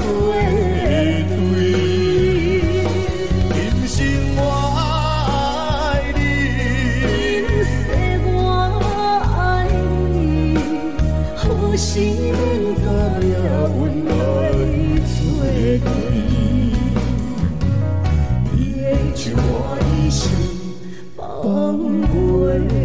对。今生我爱你，今世我爱你，好时免甲命运来作对，你的手我一生放放袂袂开。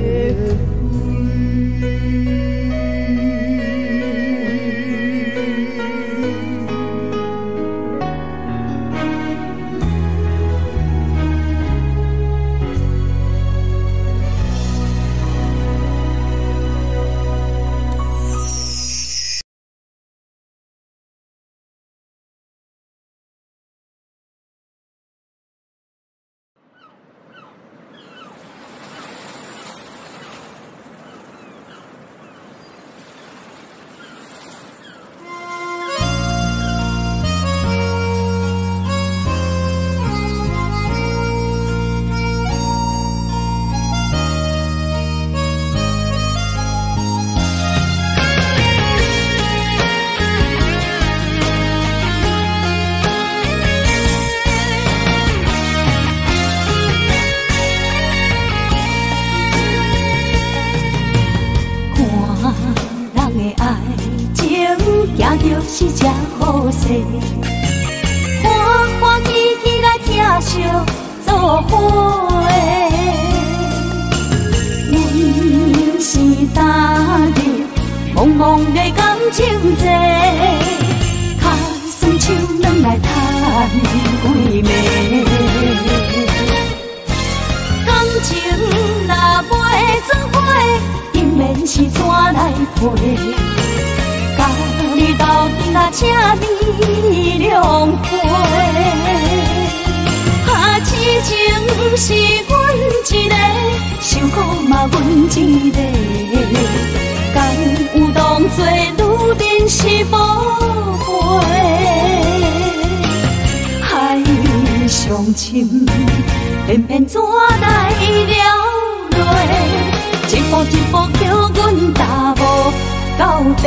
看人的爱情，行就是这好势，欢欢喜喜来疼惜做伙。阮是踏入茫茫的感情债，脚酸手软来趁几暝。感情若袂做伙，姻缘是怎来配？甲你斗阵啊，请你谅解。啊，痴情是阮一个，受苦嘛阮一个。敢有当作女人是宝贝？海上深，偏偏怎来了落？一步一步叫阮踏无到底。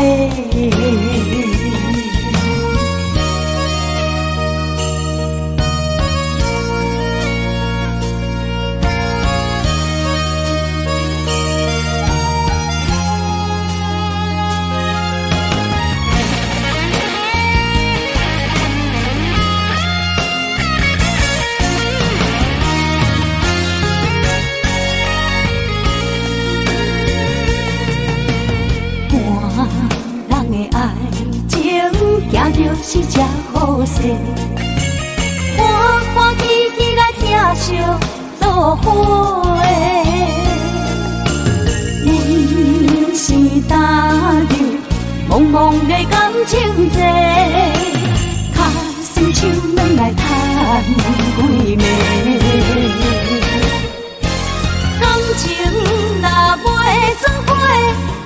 看人的爱情，行就是这好势，欢欢喜喜来疼惜做伙。阮是踏入茫茫的感情债，脚酸手软来趁几暝。感情若袂做伙，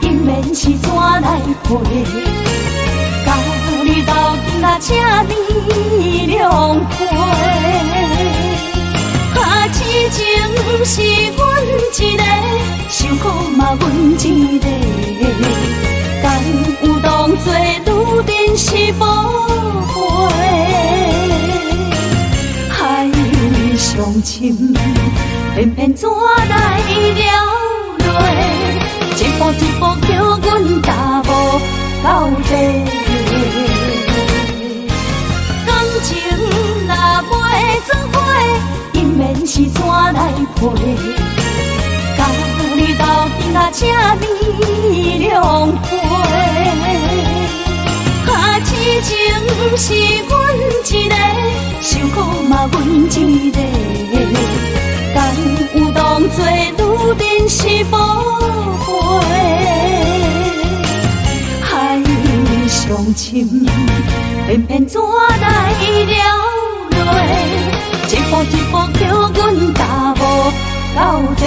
姻缘是怎来配？甲你斗阵啊，请你谅解。啊，痴情是阮一个，受苦嘛阮一个。敢有当作女人是宝贝？海上深，偏偏怎来了落？一步一步叫阮踏无到底。感情若袂做伙，姻缘是怎来配？甲你斗阵甲这呢两回。啊，痴情是阮一个，受苦嘛阮一个。敢有当作女人是宝贝？海上深，偏偏怎来了落？一步一步叫阮踏无到底。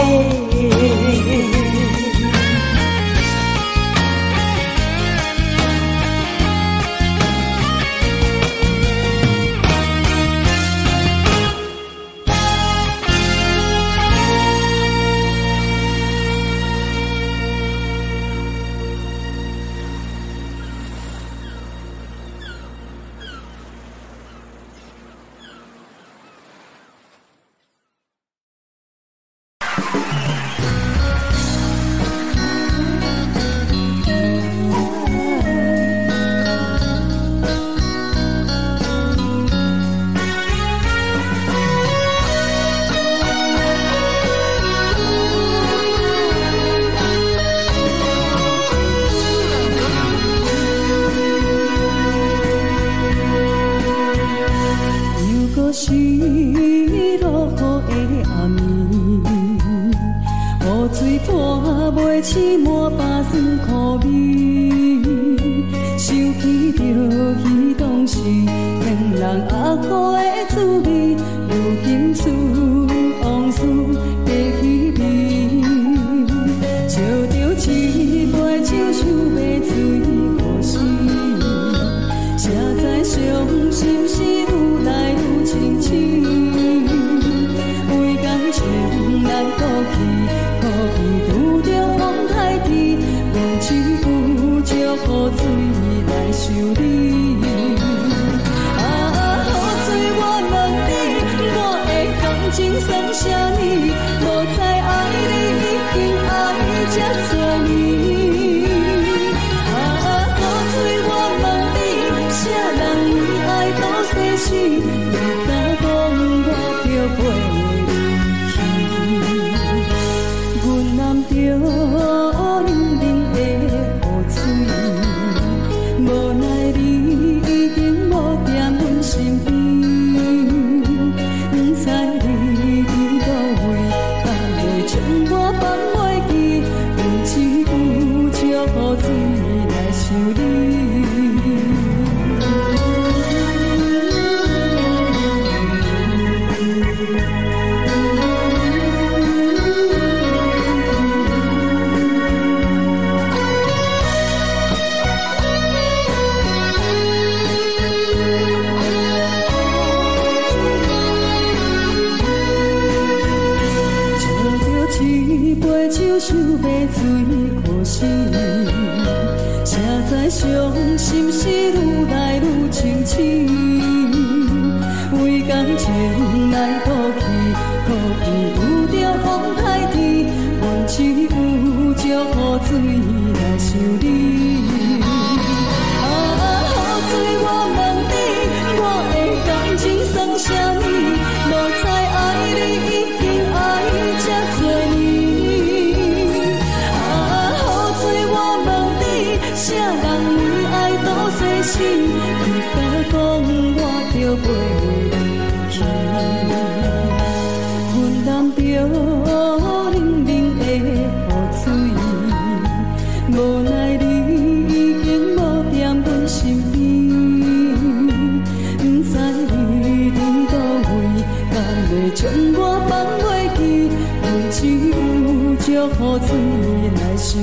笑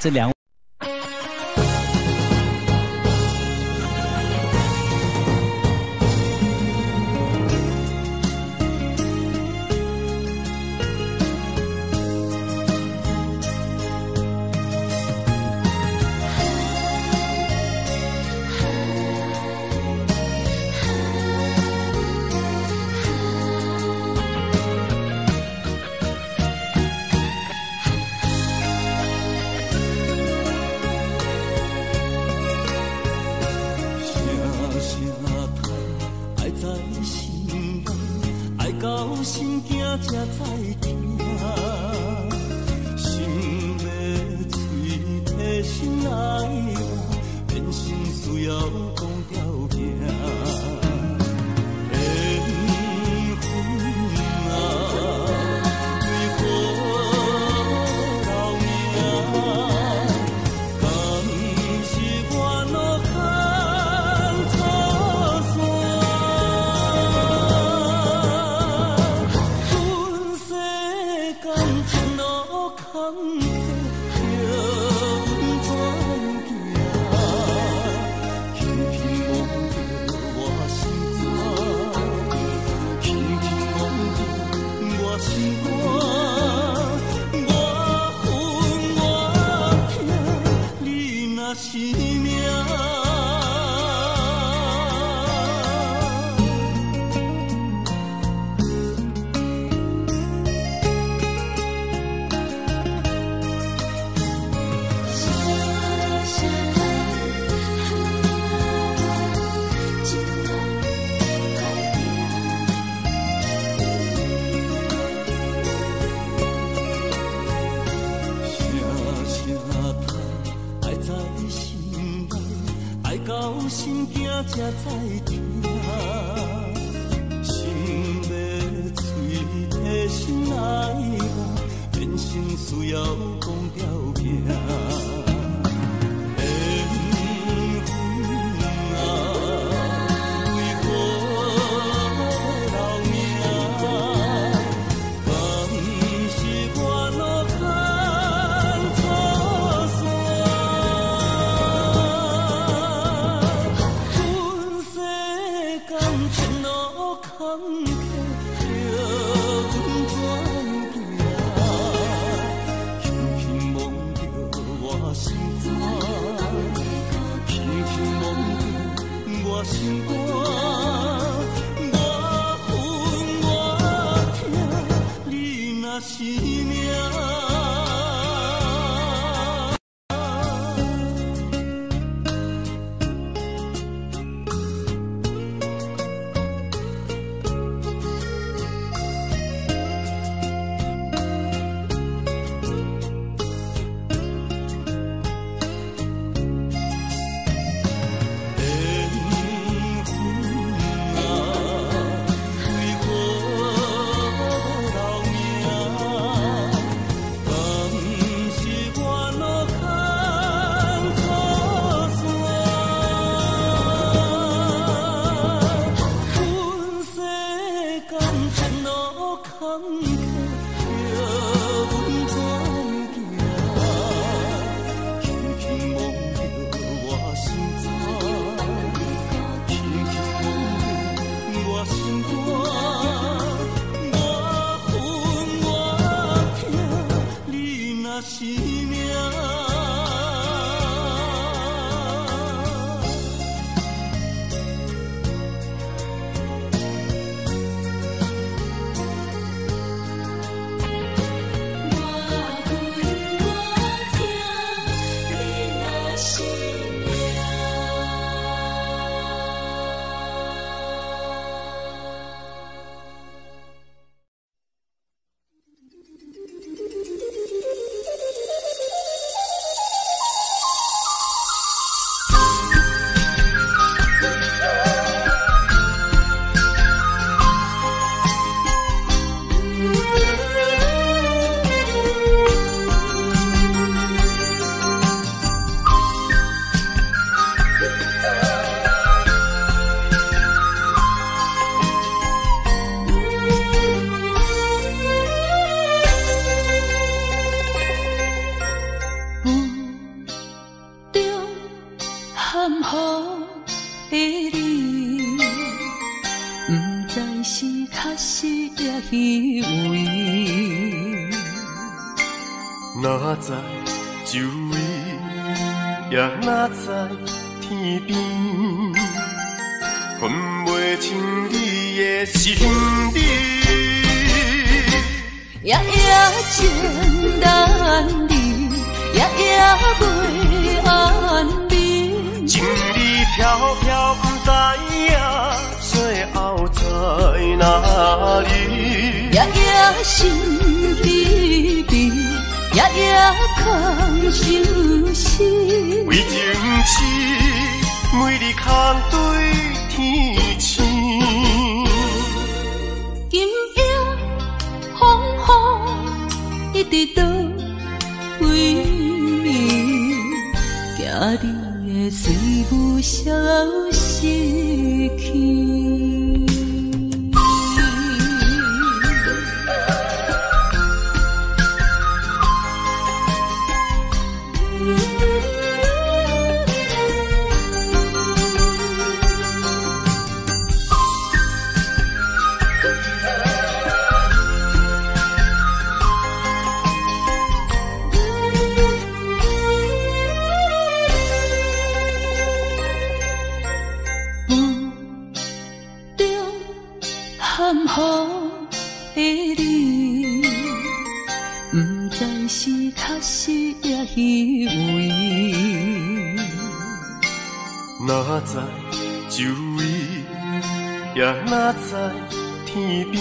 這兩。哪知周围，也哪知天边，分袂清你的心理。夜夜情难离，夜夜袂安眠。情理飘飘，不知影最后在哪里。夜夜心悲悲，夜夜空相思。为情痴，每日空对天星。今夜风雨一直倒位，惊你的水雾消失去。哪知周围，也哪知天边，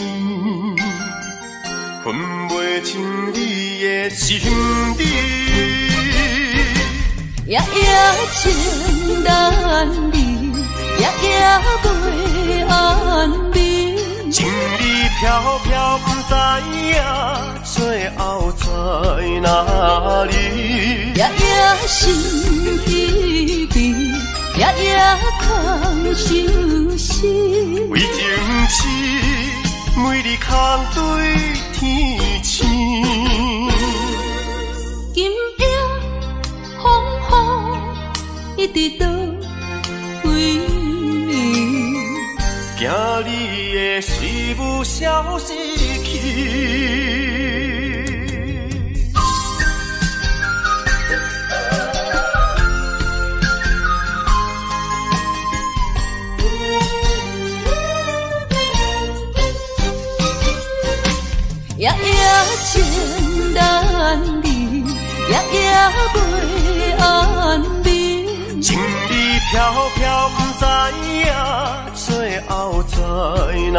分袂清你的心理。夜夜情难离，夜夜袂安眠。情理飘飘，不知影最后在哪里。夜夜心悲悲，夜夜空相思。为情痴，每日空对天星。今夜风雨一直倒位，惊你的水雾消失去。夜夜情难离，夜夜袂安眠。情理飘飘，不知影最后在哪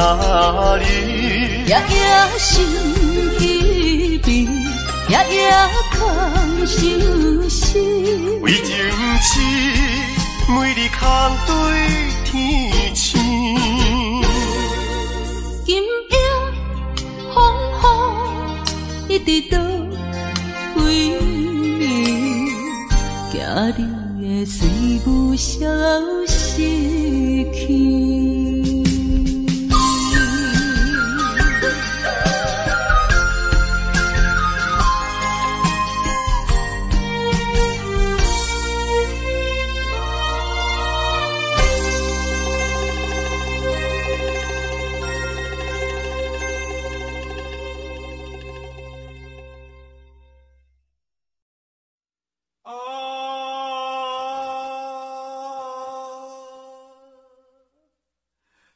里。夜夜心悲悲，夜夜空相思。为情痴，每日空对天星。今夜风雨一直倒位，惊你的水雾消失去。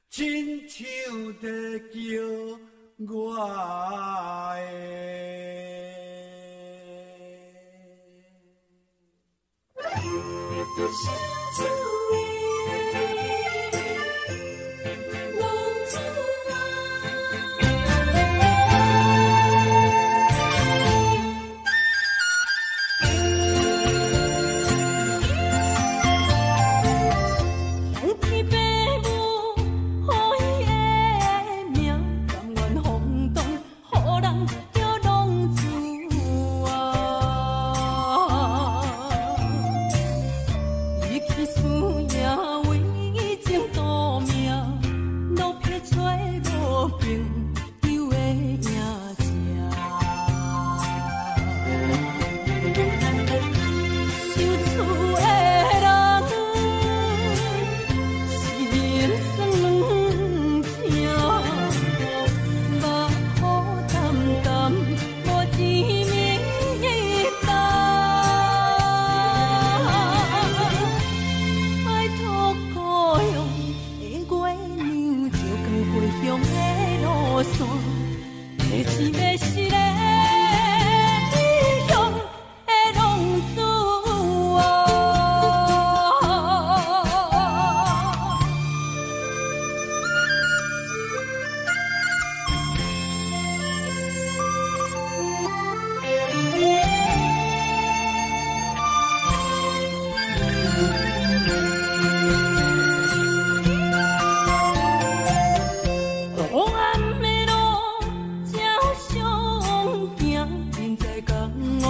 亲像在叫我的。失的理想的浪子啊。黑暗的路才相行，人在江湖，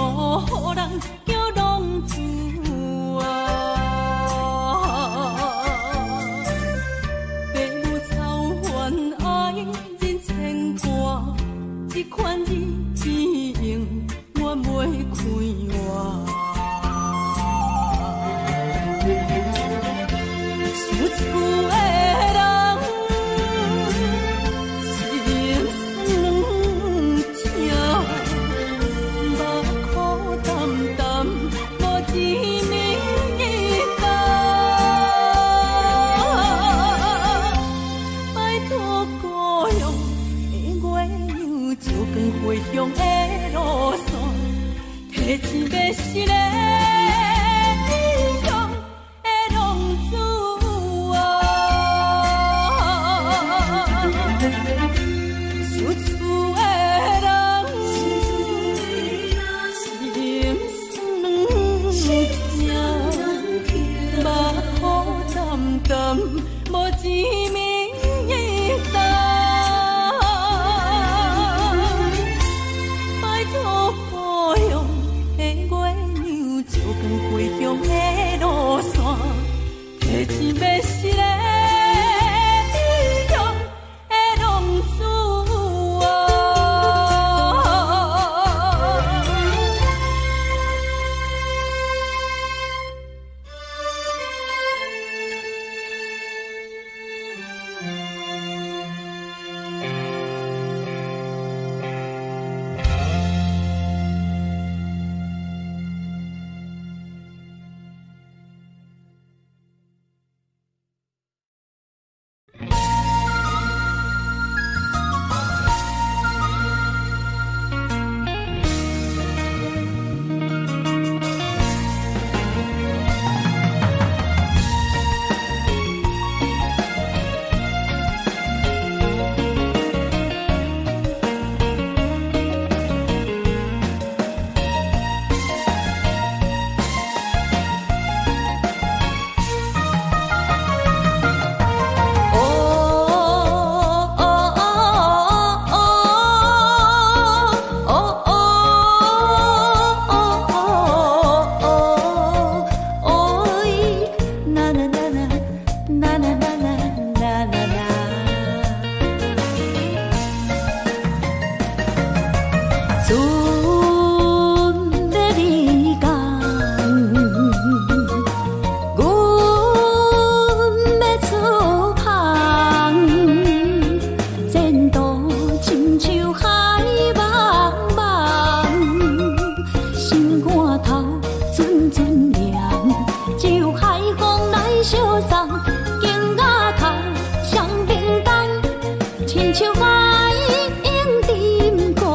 予人叫浪子啊。父母操烦爱人牵挂，这款日子永远袂快活。输厝的人，心酸痛，目苦澹澹，无一暝冬。拜托故乡的月娘，照光回乡的路线，提醒迷失的理想的浪子啊。输厝的人，心酸痛，目苦澹澹，无一暝冬。拜托故乡的月娘，照光回乡的路线，提醒迷失的理想的浪子啊。船欲离港，阮欲出航，前途亲像海茫茫，心肝头阵阵凉，只有海风来相送，肩仔头双冰冻，亲像海鹰沉孤。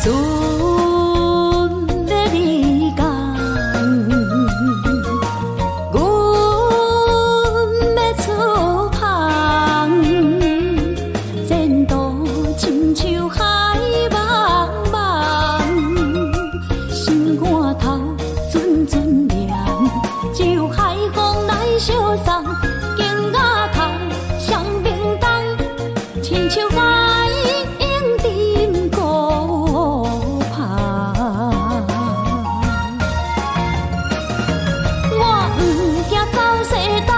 船欲离港，阮欲出航，前途亲像海茫茫，心肝頭陣陣涼，只有海風來相送，肩胛頭雙面重，親像海湧沉孤帆。我毋驚走西東，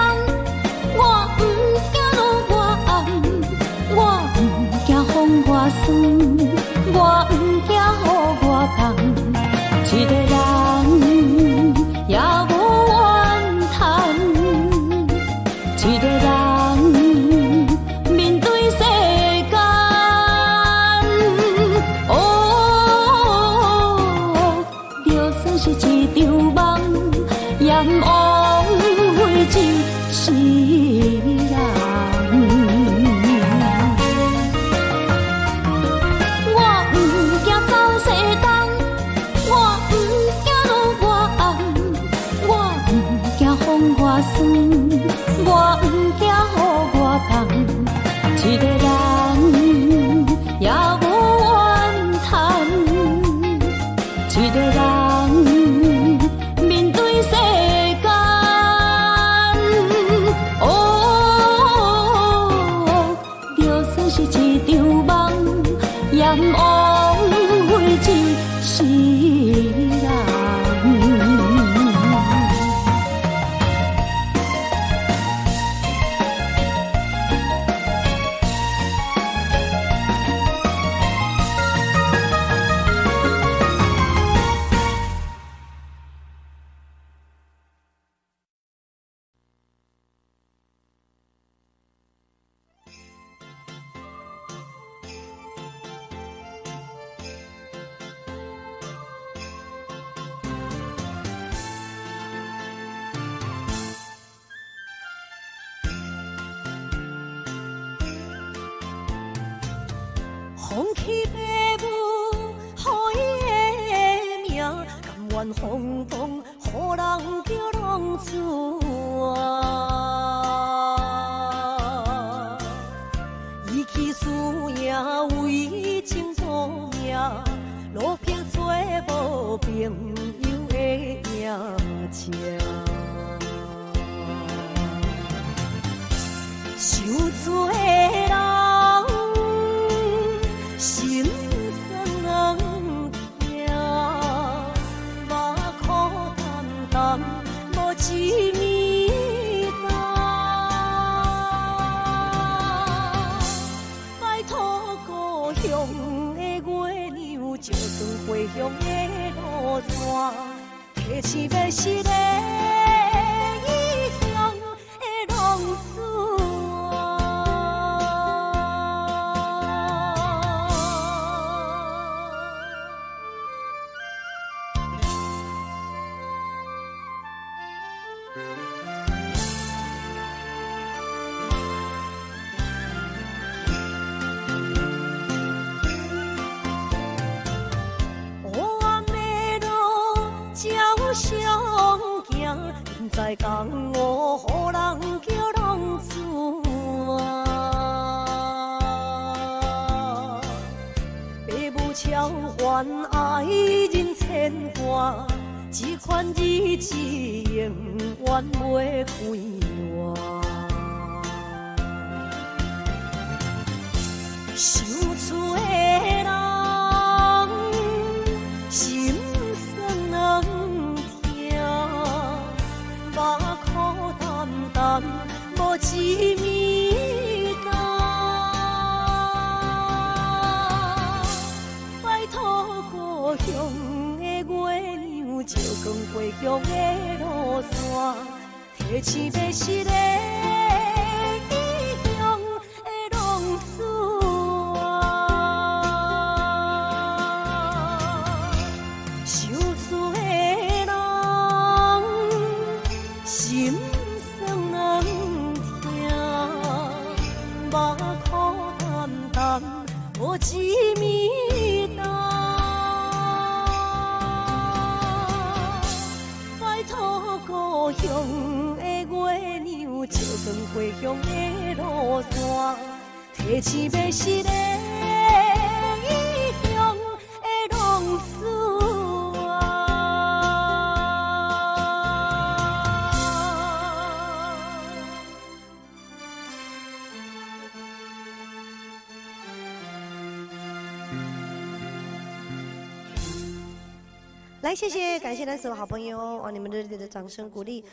我毋驚落外暗，我毋驚風外酸，我毋驚雨外重，一个人也無怨嘆，一個人面對世間。哦，就算是一場夢，也毋枉費一世人。我毋驚走西東，我毋驚落外暗，我毋驚風外酸，我毋驚雨外重，一個人也無怨嘆，一個人面對世間。哦，就算是一場夢，也毋枉費一世人。放弃爸母予伊的名，甘愿风动，予人叫浪子啊。伊去输赢为情赌命，落魄找无朋友的影子。受罪的人心酸疼，目苦澹澹，无一暝冬。拜托故乡的月娘，照转回乡的路线，提醒欲失的异乡的浪子。毋知江湖予人叫浪子啊，爸母超凡爱人牵挂，这款日子永远袂快活。受罪的人心酸疼，目苦澹澹，无一暝冬。拜托故乡的月娘，照光回乡的路线，提醒欲失的异乡的浪子啊。受罪的人心酸疼，目苦澹澹，无一暝冬。转故乡的路线，提醒迷失的异乡的浪子啊。来，谢谢，感谢咱所有好朋友哦，你们热烈的掌声鼓励。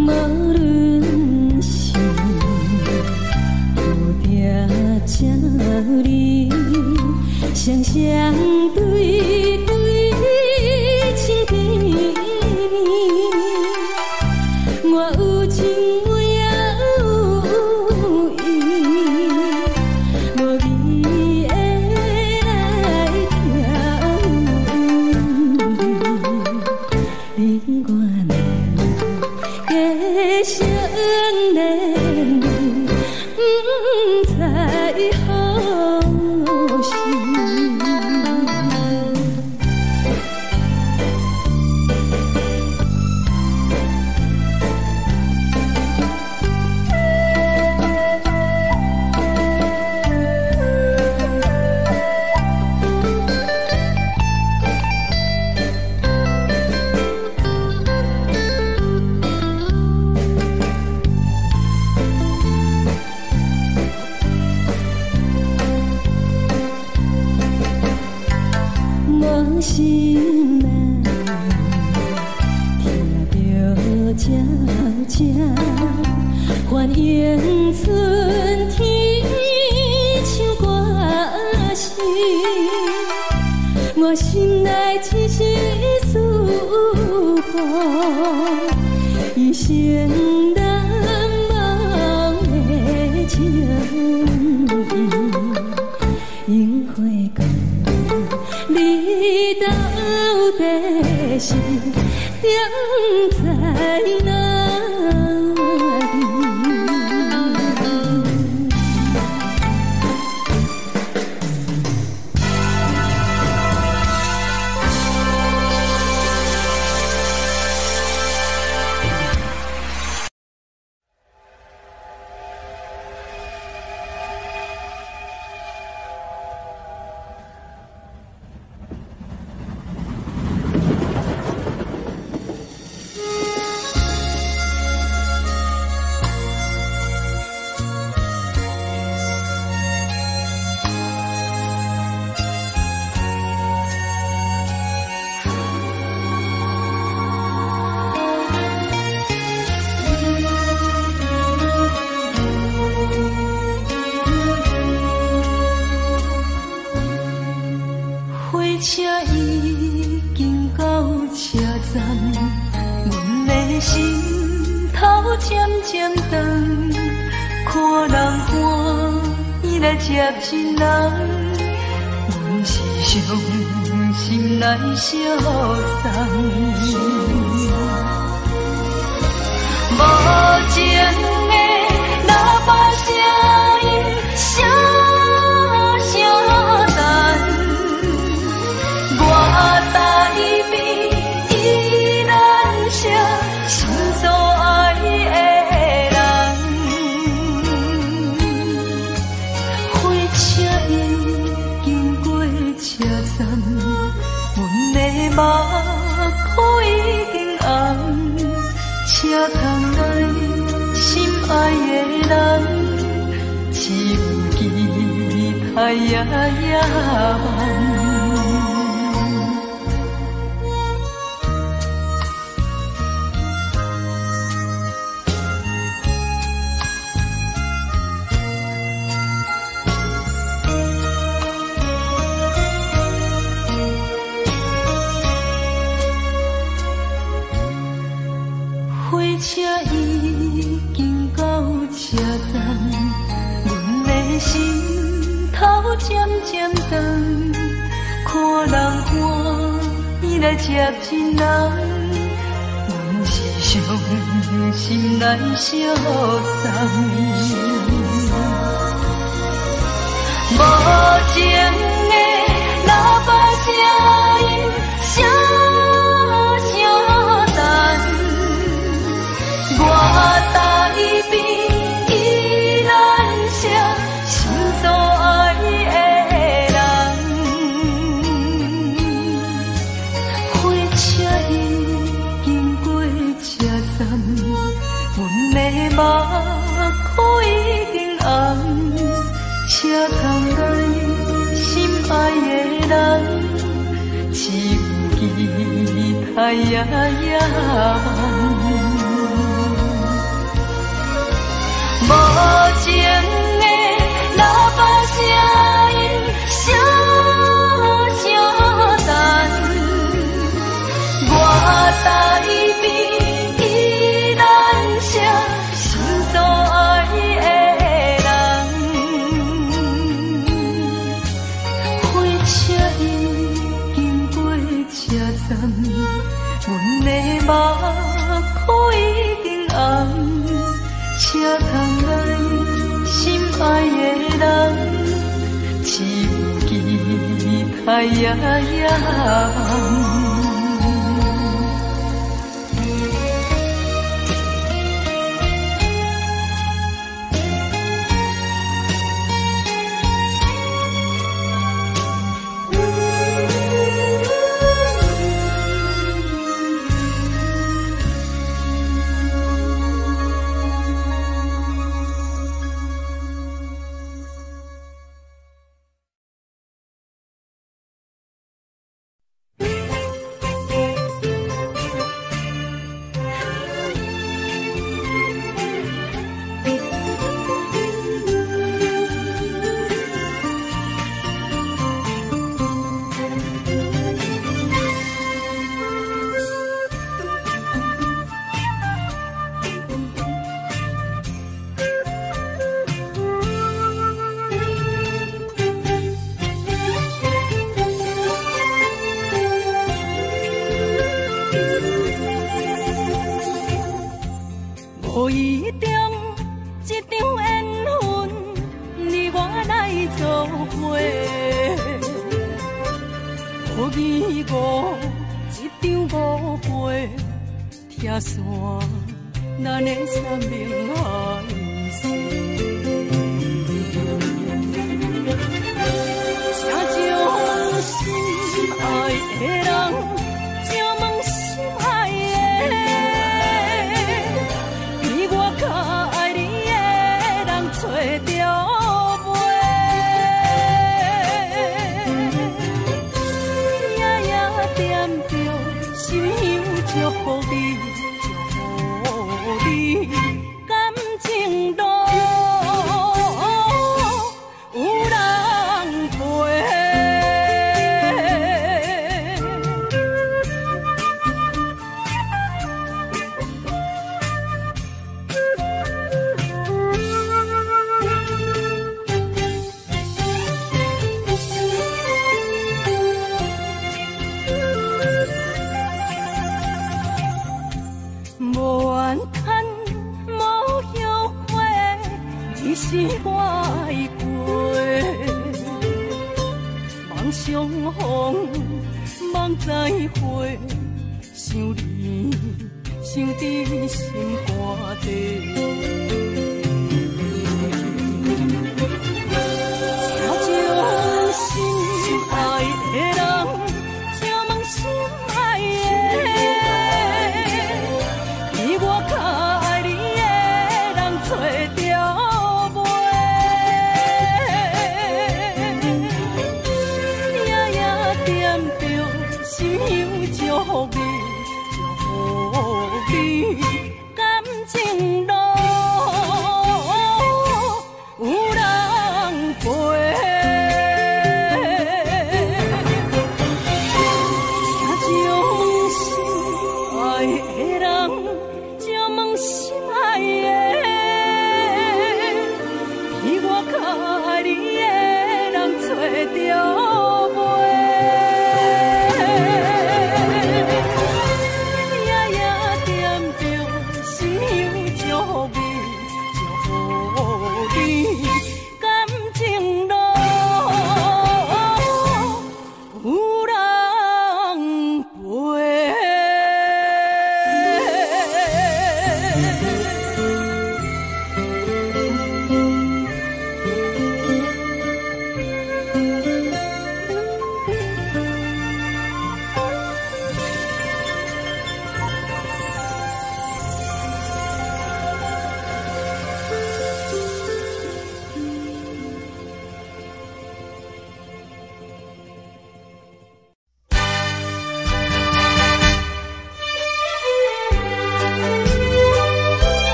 無論是我两个相连，不知何时。我心内听著鸟声，欢迎春天唱歌声。我心内一丝思慕，一生难忘的情意，樱花江。你到底是踮在哪里？火车已经到车站，阮的心头渐渐长，看人欢喜来接亲人，阮是伤心来相送。无情的喇叭声音，声声等。我台边依然是心所爱的人，火车已经过车站，阮的目眶已经红，车窗内心爱的人，只有期待夜夜梦。火车已经到车站，阮的心头渐渐长，看人欢喜来接亲人，阮是伤心来相送。无情的喇叭声音，声声等。我台边依然是心所爱的人，火车已经过车站，阮的目眶已经红，车窗内心爱的人，只有期待夜夜梦。无情的喇叭声音，声声等。我台边依然是心所爱的人，火车已经过车站，阮的目夜夜夢。無意中一場緣分，你我來做伙，無疑誤一場誤會，拆散咱的山盟海誓。請將心愛的人，請問心愛的。比我較愛你的人找著袂？夜夜惦著心香祝福你，祝福你，感情路有人陪。無怨嘆，無後悔，你是我愛過。望相逢，望再會，想你，想佇心肝底。請將心愛的人，請問心愛的，比我較愛你的人找著袂？夜夜惦著心香祝福你，祝福你，感情路有人陪。請將心愛的人，請問心愛的，比我較愛你的人找著袂？夜夜惦著心香祝福你，祝福你，感情路有人陪。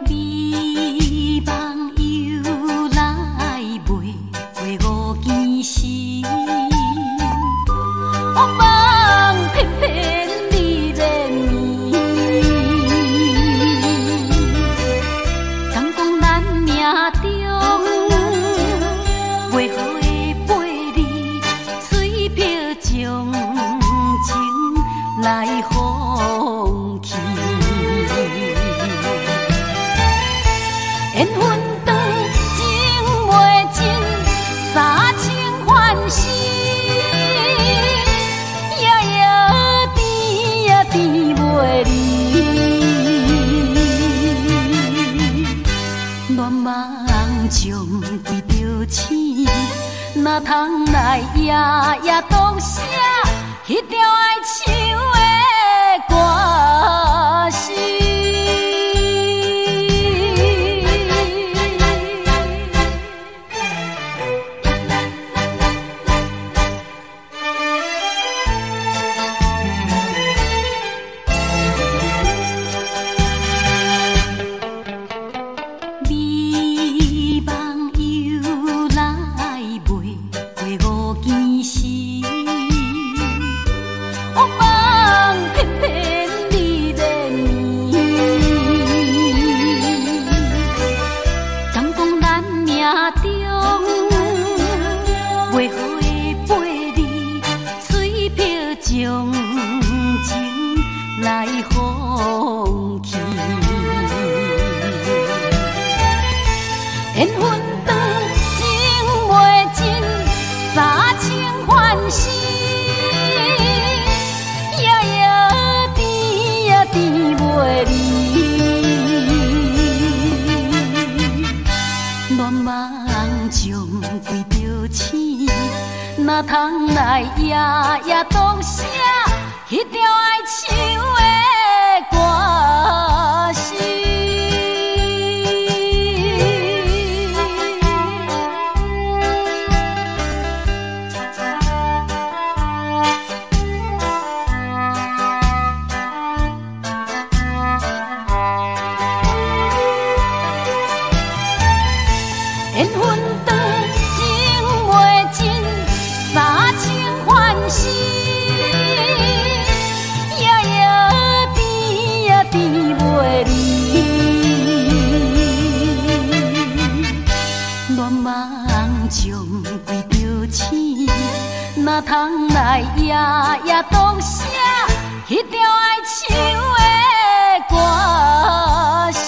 美夢由來袂過五更時，惡夢翩翩你連綿。归著醒，哪通来夜夜独写彼条爱唱的歌词。哪通来夜夜独写彼条爱唱的歌词。缘分长，情袂尽，三生烦心，夜夜甜呀甜袂离。恋梦将归著醒，哪通来夜夜独写彼条爱唱的歌词。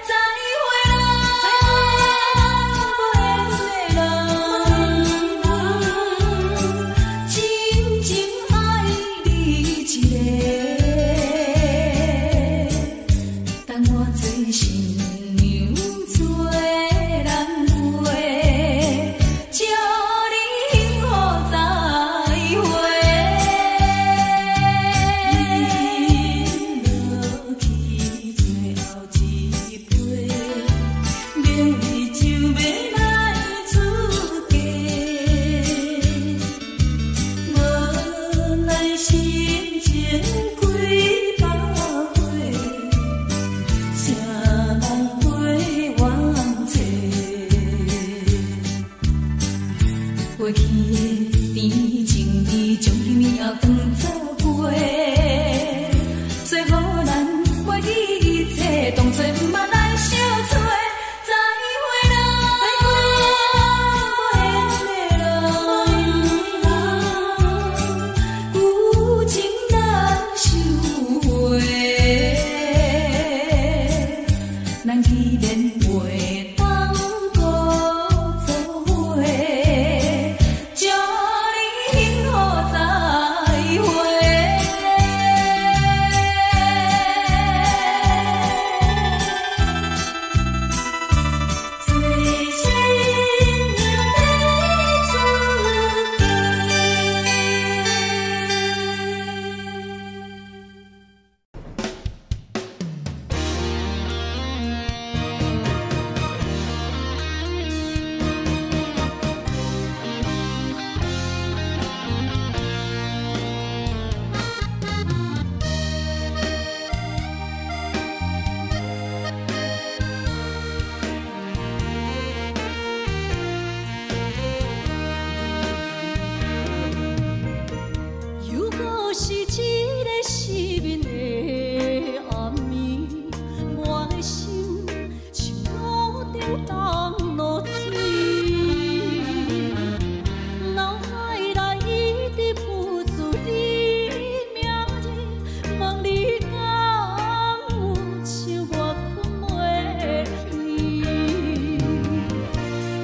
再会啦，无缘的人，过去的甜情意，将今以后当作陪，做予咱袂记一切，当作毋捌来相找。再会啦，无缘的人，旧情难收回，咱既然袂当阁做伙，祝你幸福再会。做新娘的注定。又阁是一个失眠的暗暝，我的心像炉顶冻落水，脑海内一直浮出你名字，问你敢有像我困袂去？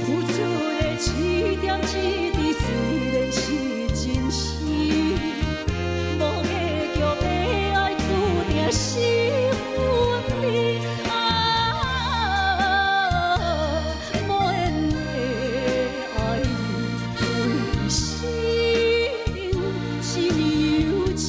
付出的一点一滴，虽然是真实，无结局的爱注定是分离。啊，无缘的爱你，为生命深又深。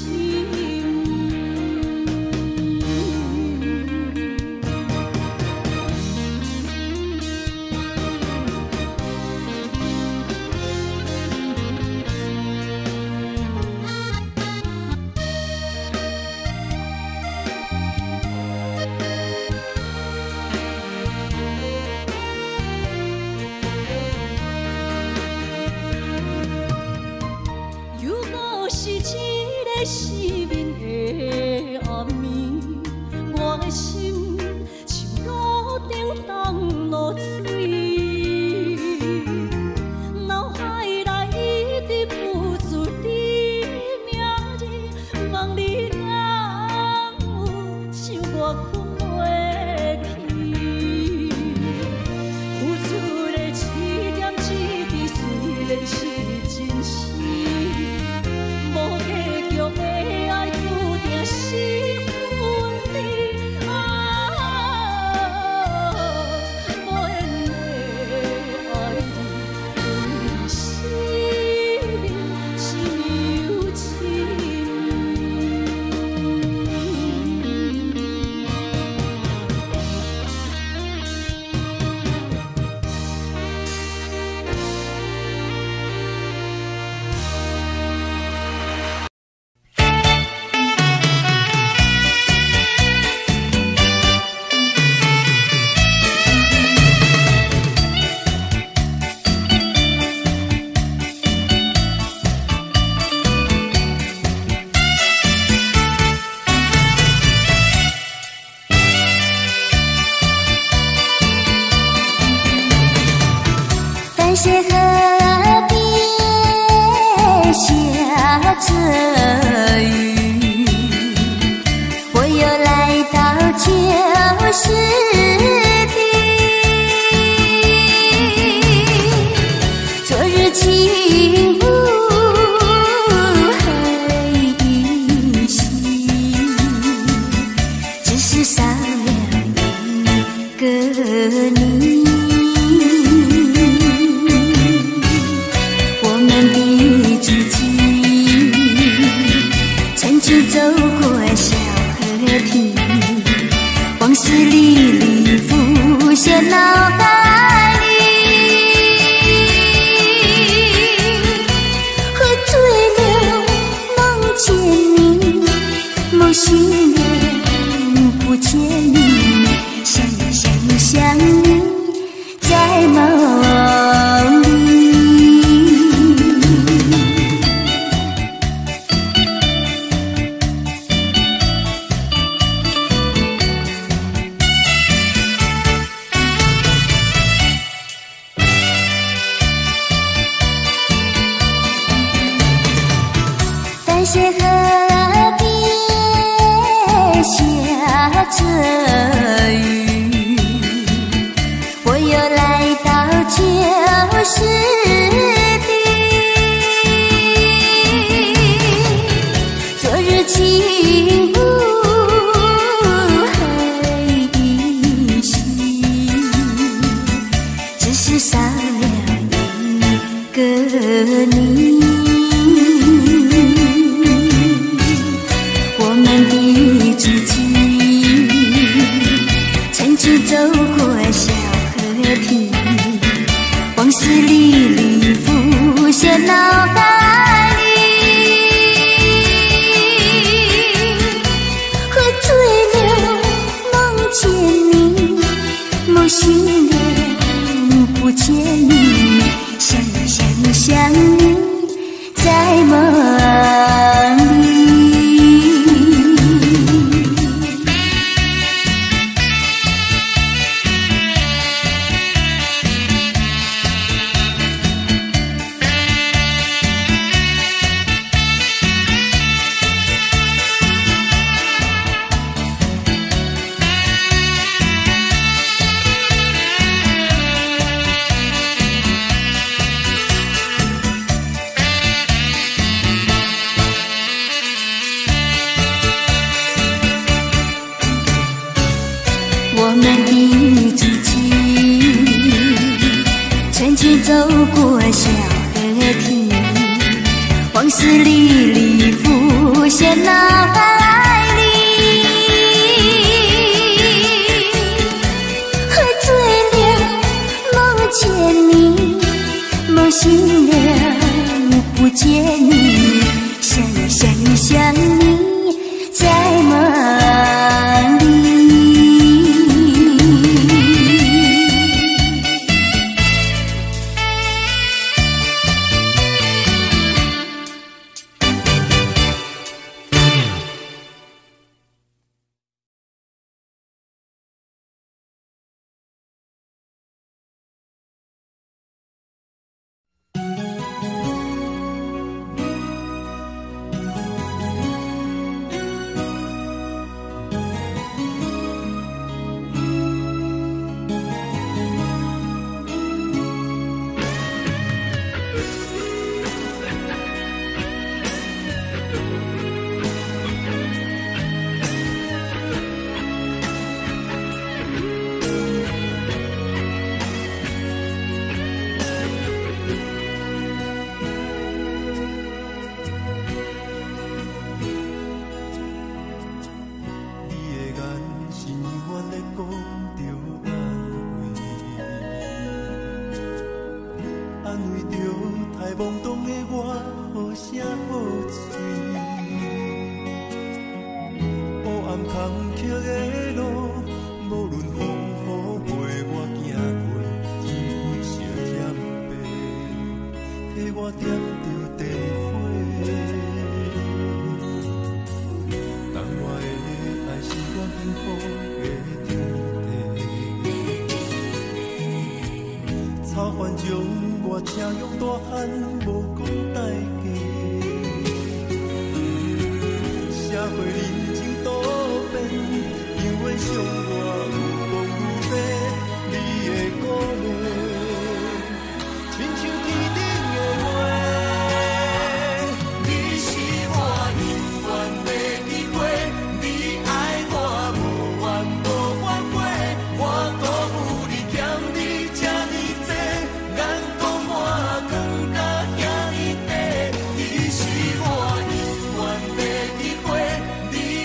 又阁是一个失眠的暗暝，我的心像炉顶冻落水，脑海内一直浮出你名字，问你敢有像我困袂去？付出的一点一滴，虽然是真实，无结局的爱注定是分离。啊，无缘的爱你，为生命深又深。繁星河边下着雨，我又来到旧时地。昨日情雾还依稀，只是少了一个你。我们的足迹，曾经走过小河堤，往事历历浮现脑海里。水河邊下著雨，我又來到舊時地。昨日情霧還依稀，只是少了一個你。我們的足跡曾經走過小河堤，往事歷歷浮現腦海裡。喝醉了夢見你，夢醒了不見你，想想想你在夢裡。我們的足跡曾經走過小河堤，往事歷歷浮現腦海裡。喝醉了夢見你，夢醒了不見你，想想想你在夢裡。你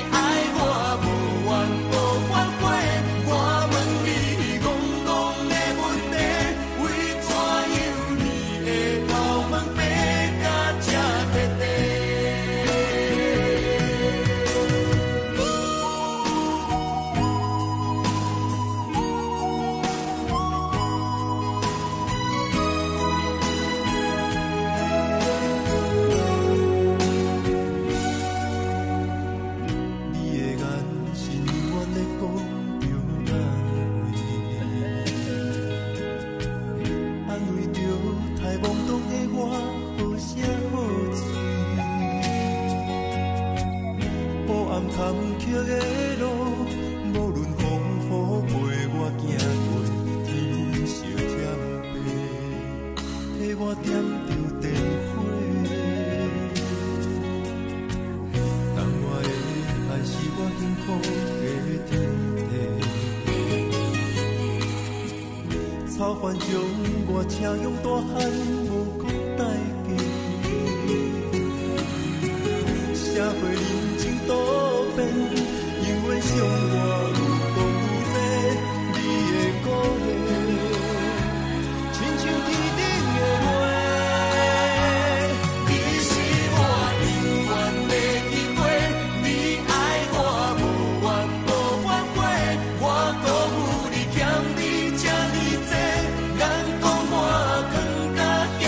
愿将我车用大汉，无讲代志。社会人情多变，永远伤我愈讲愈济，你的鼓励，亲像天顶的月。你是我永远的机会，你愛我無怨無反悔，我辜負你欠你這呢濟，眼光我囥甲遐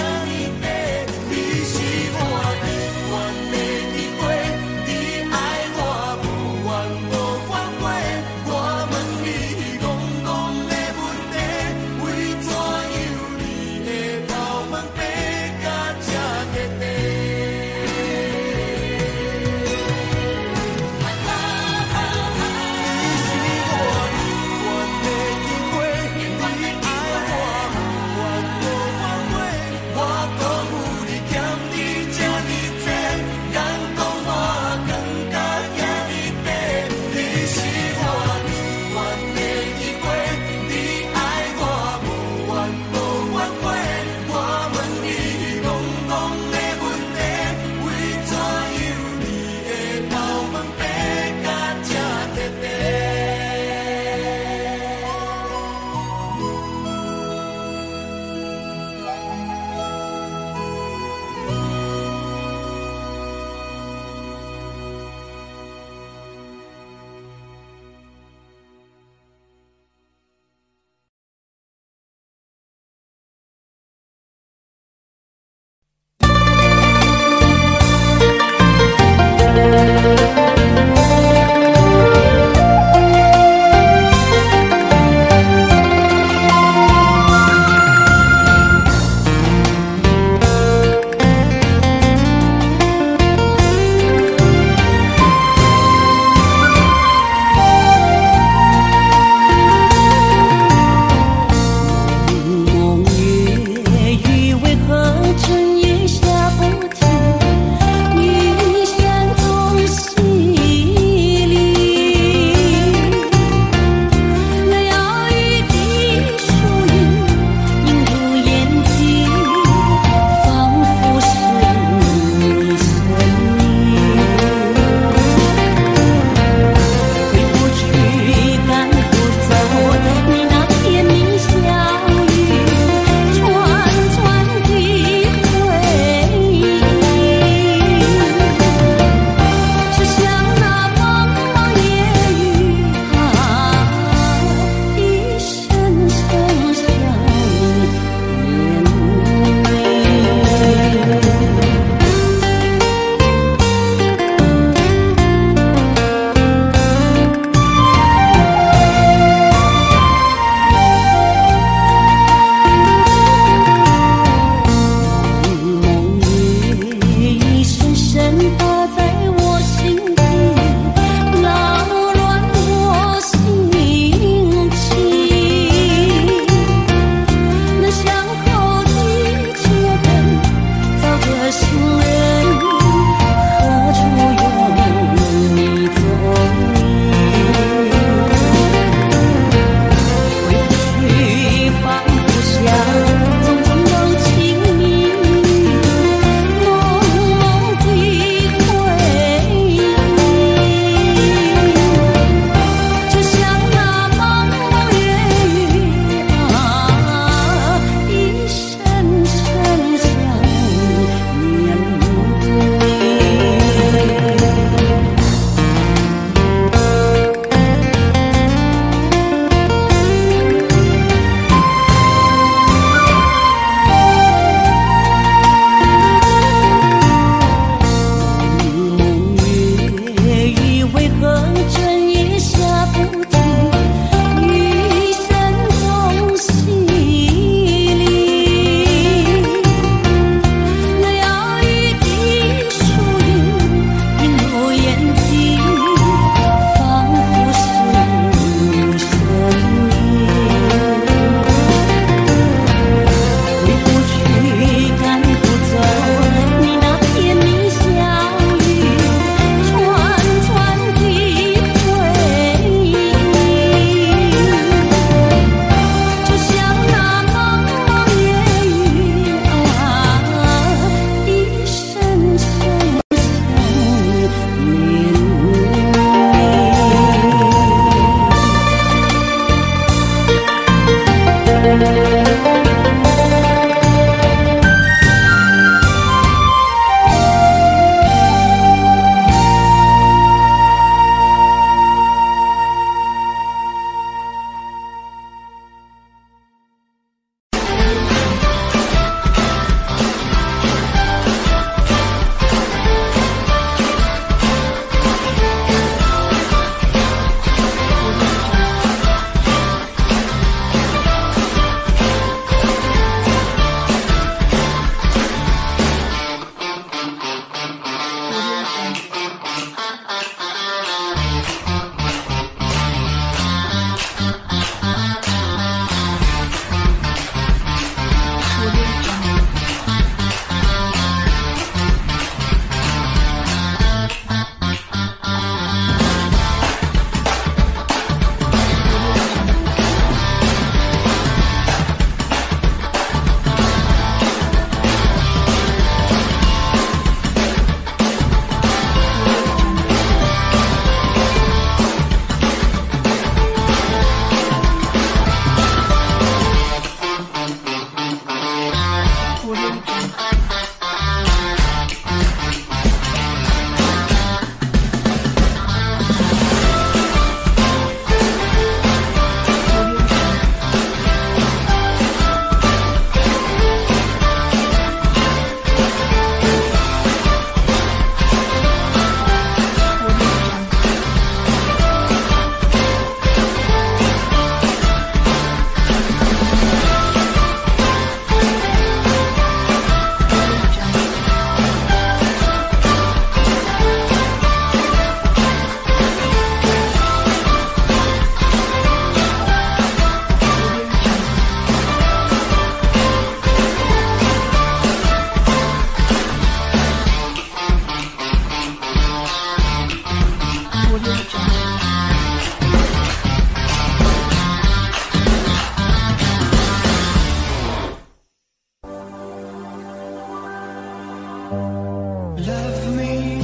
Love me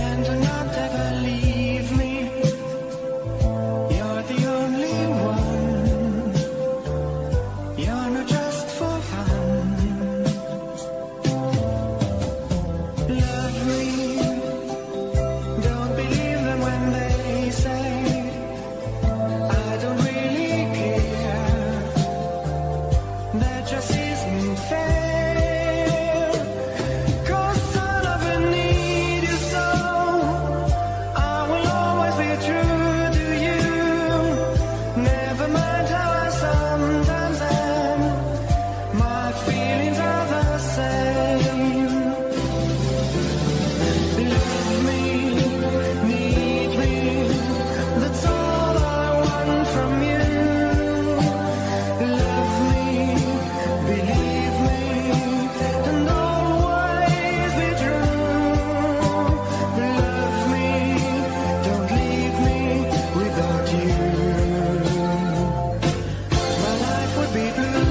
and not ever leave me. You're the only one. You're not just for fun. Love me. Don't believe them when they say I don't really care. That just isn't fair. 'Cause I love and need you so. I will always be true to you. Never mind how I sometimes am. My feelings are the same. Love me, need me. That's all I want from you. Love me, believe me, and always be true. Love me, don't leave me without you. My life would be blue.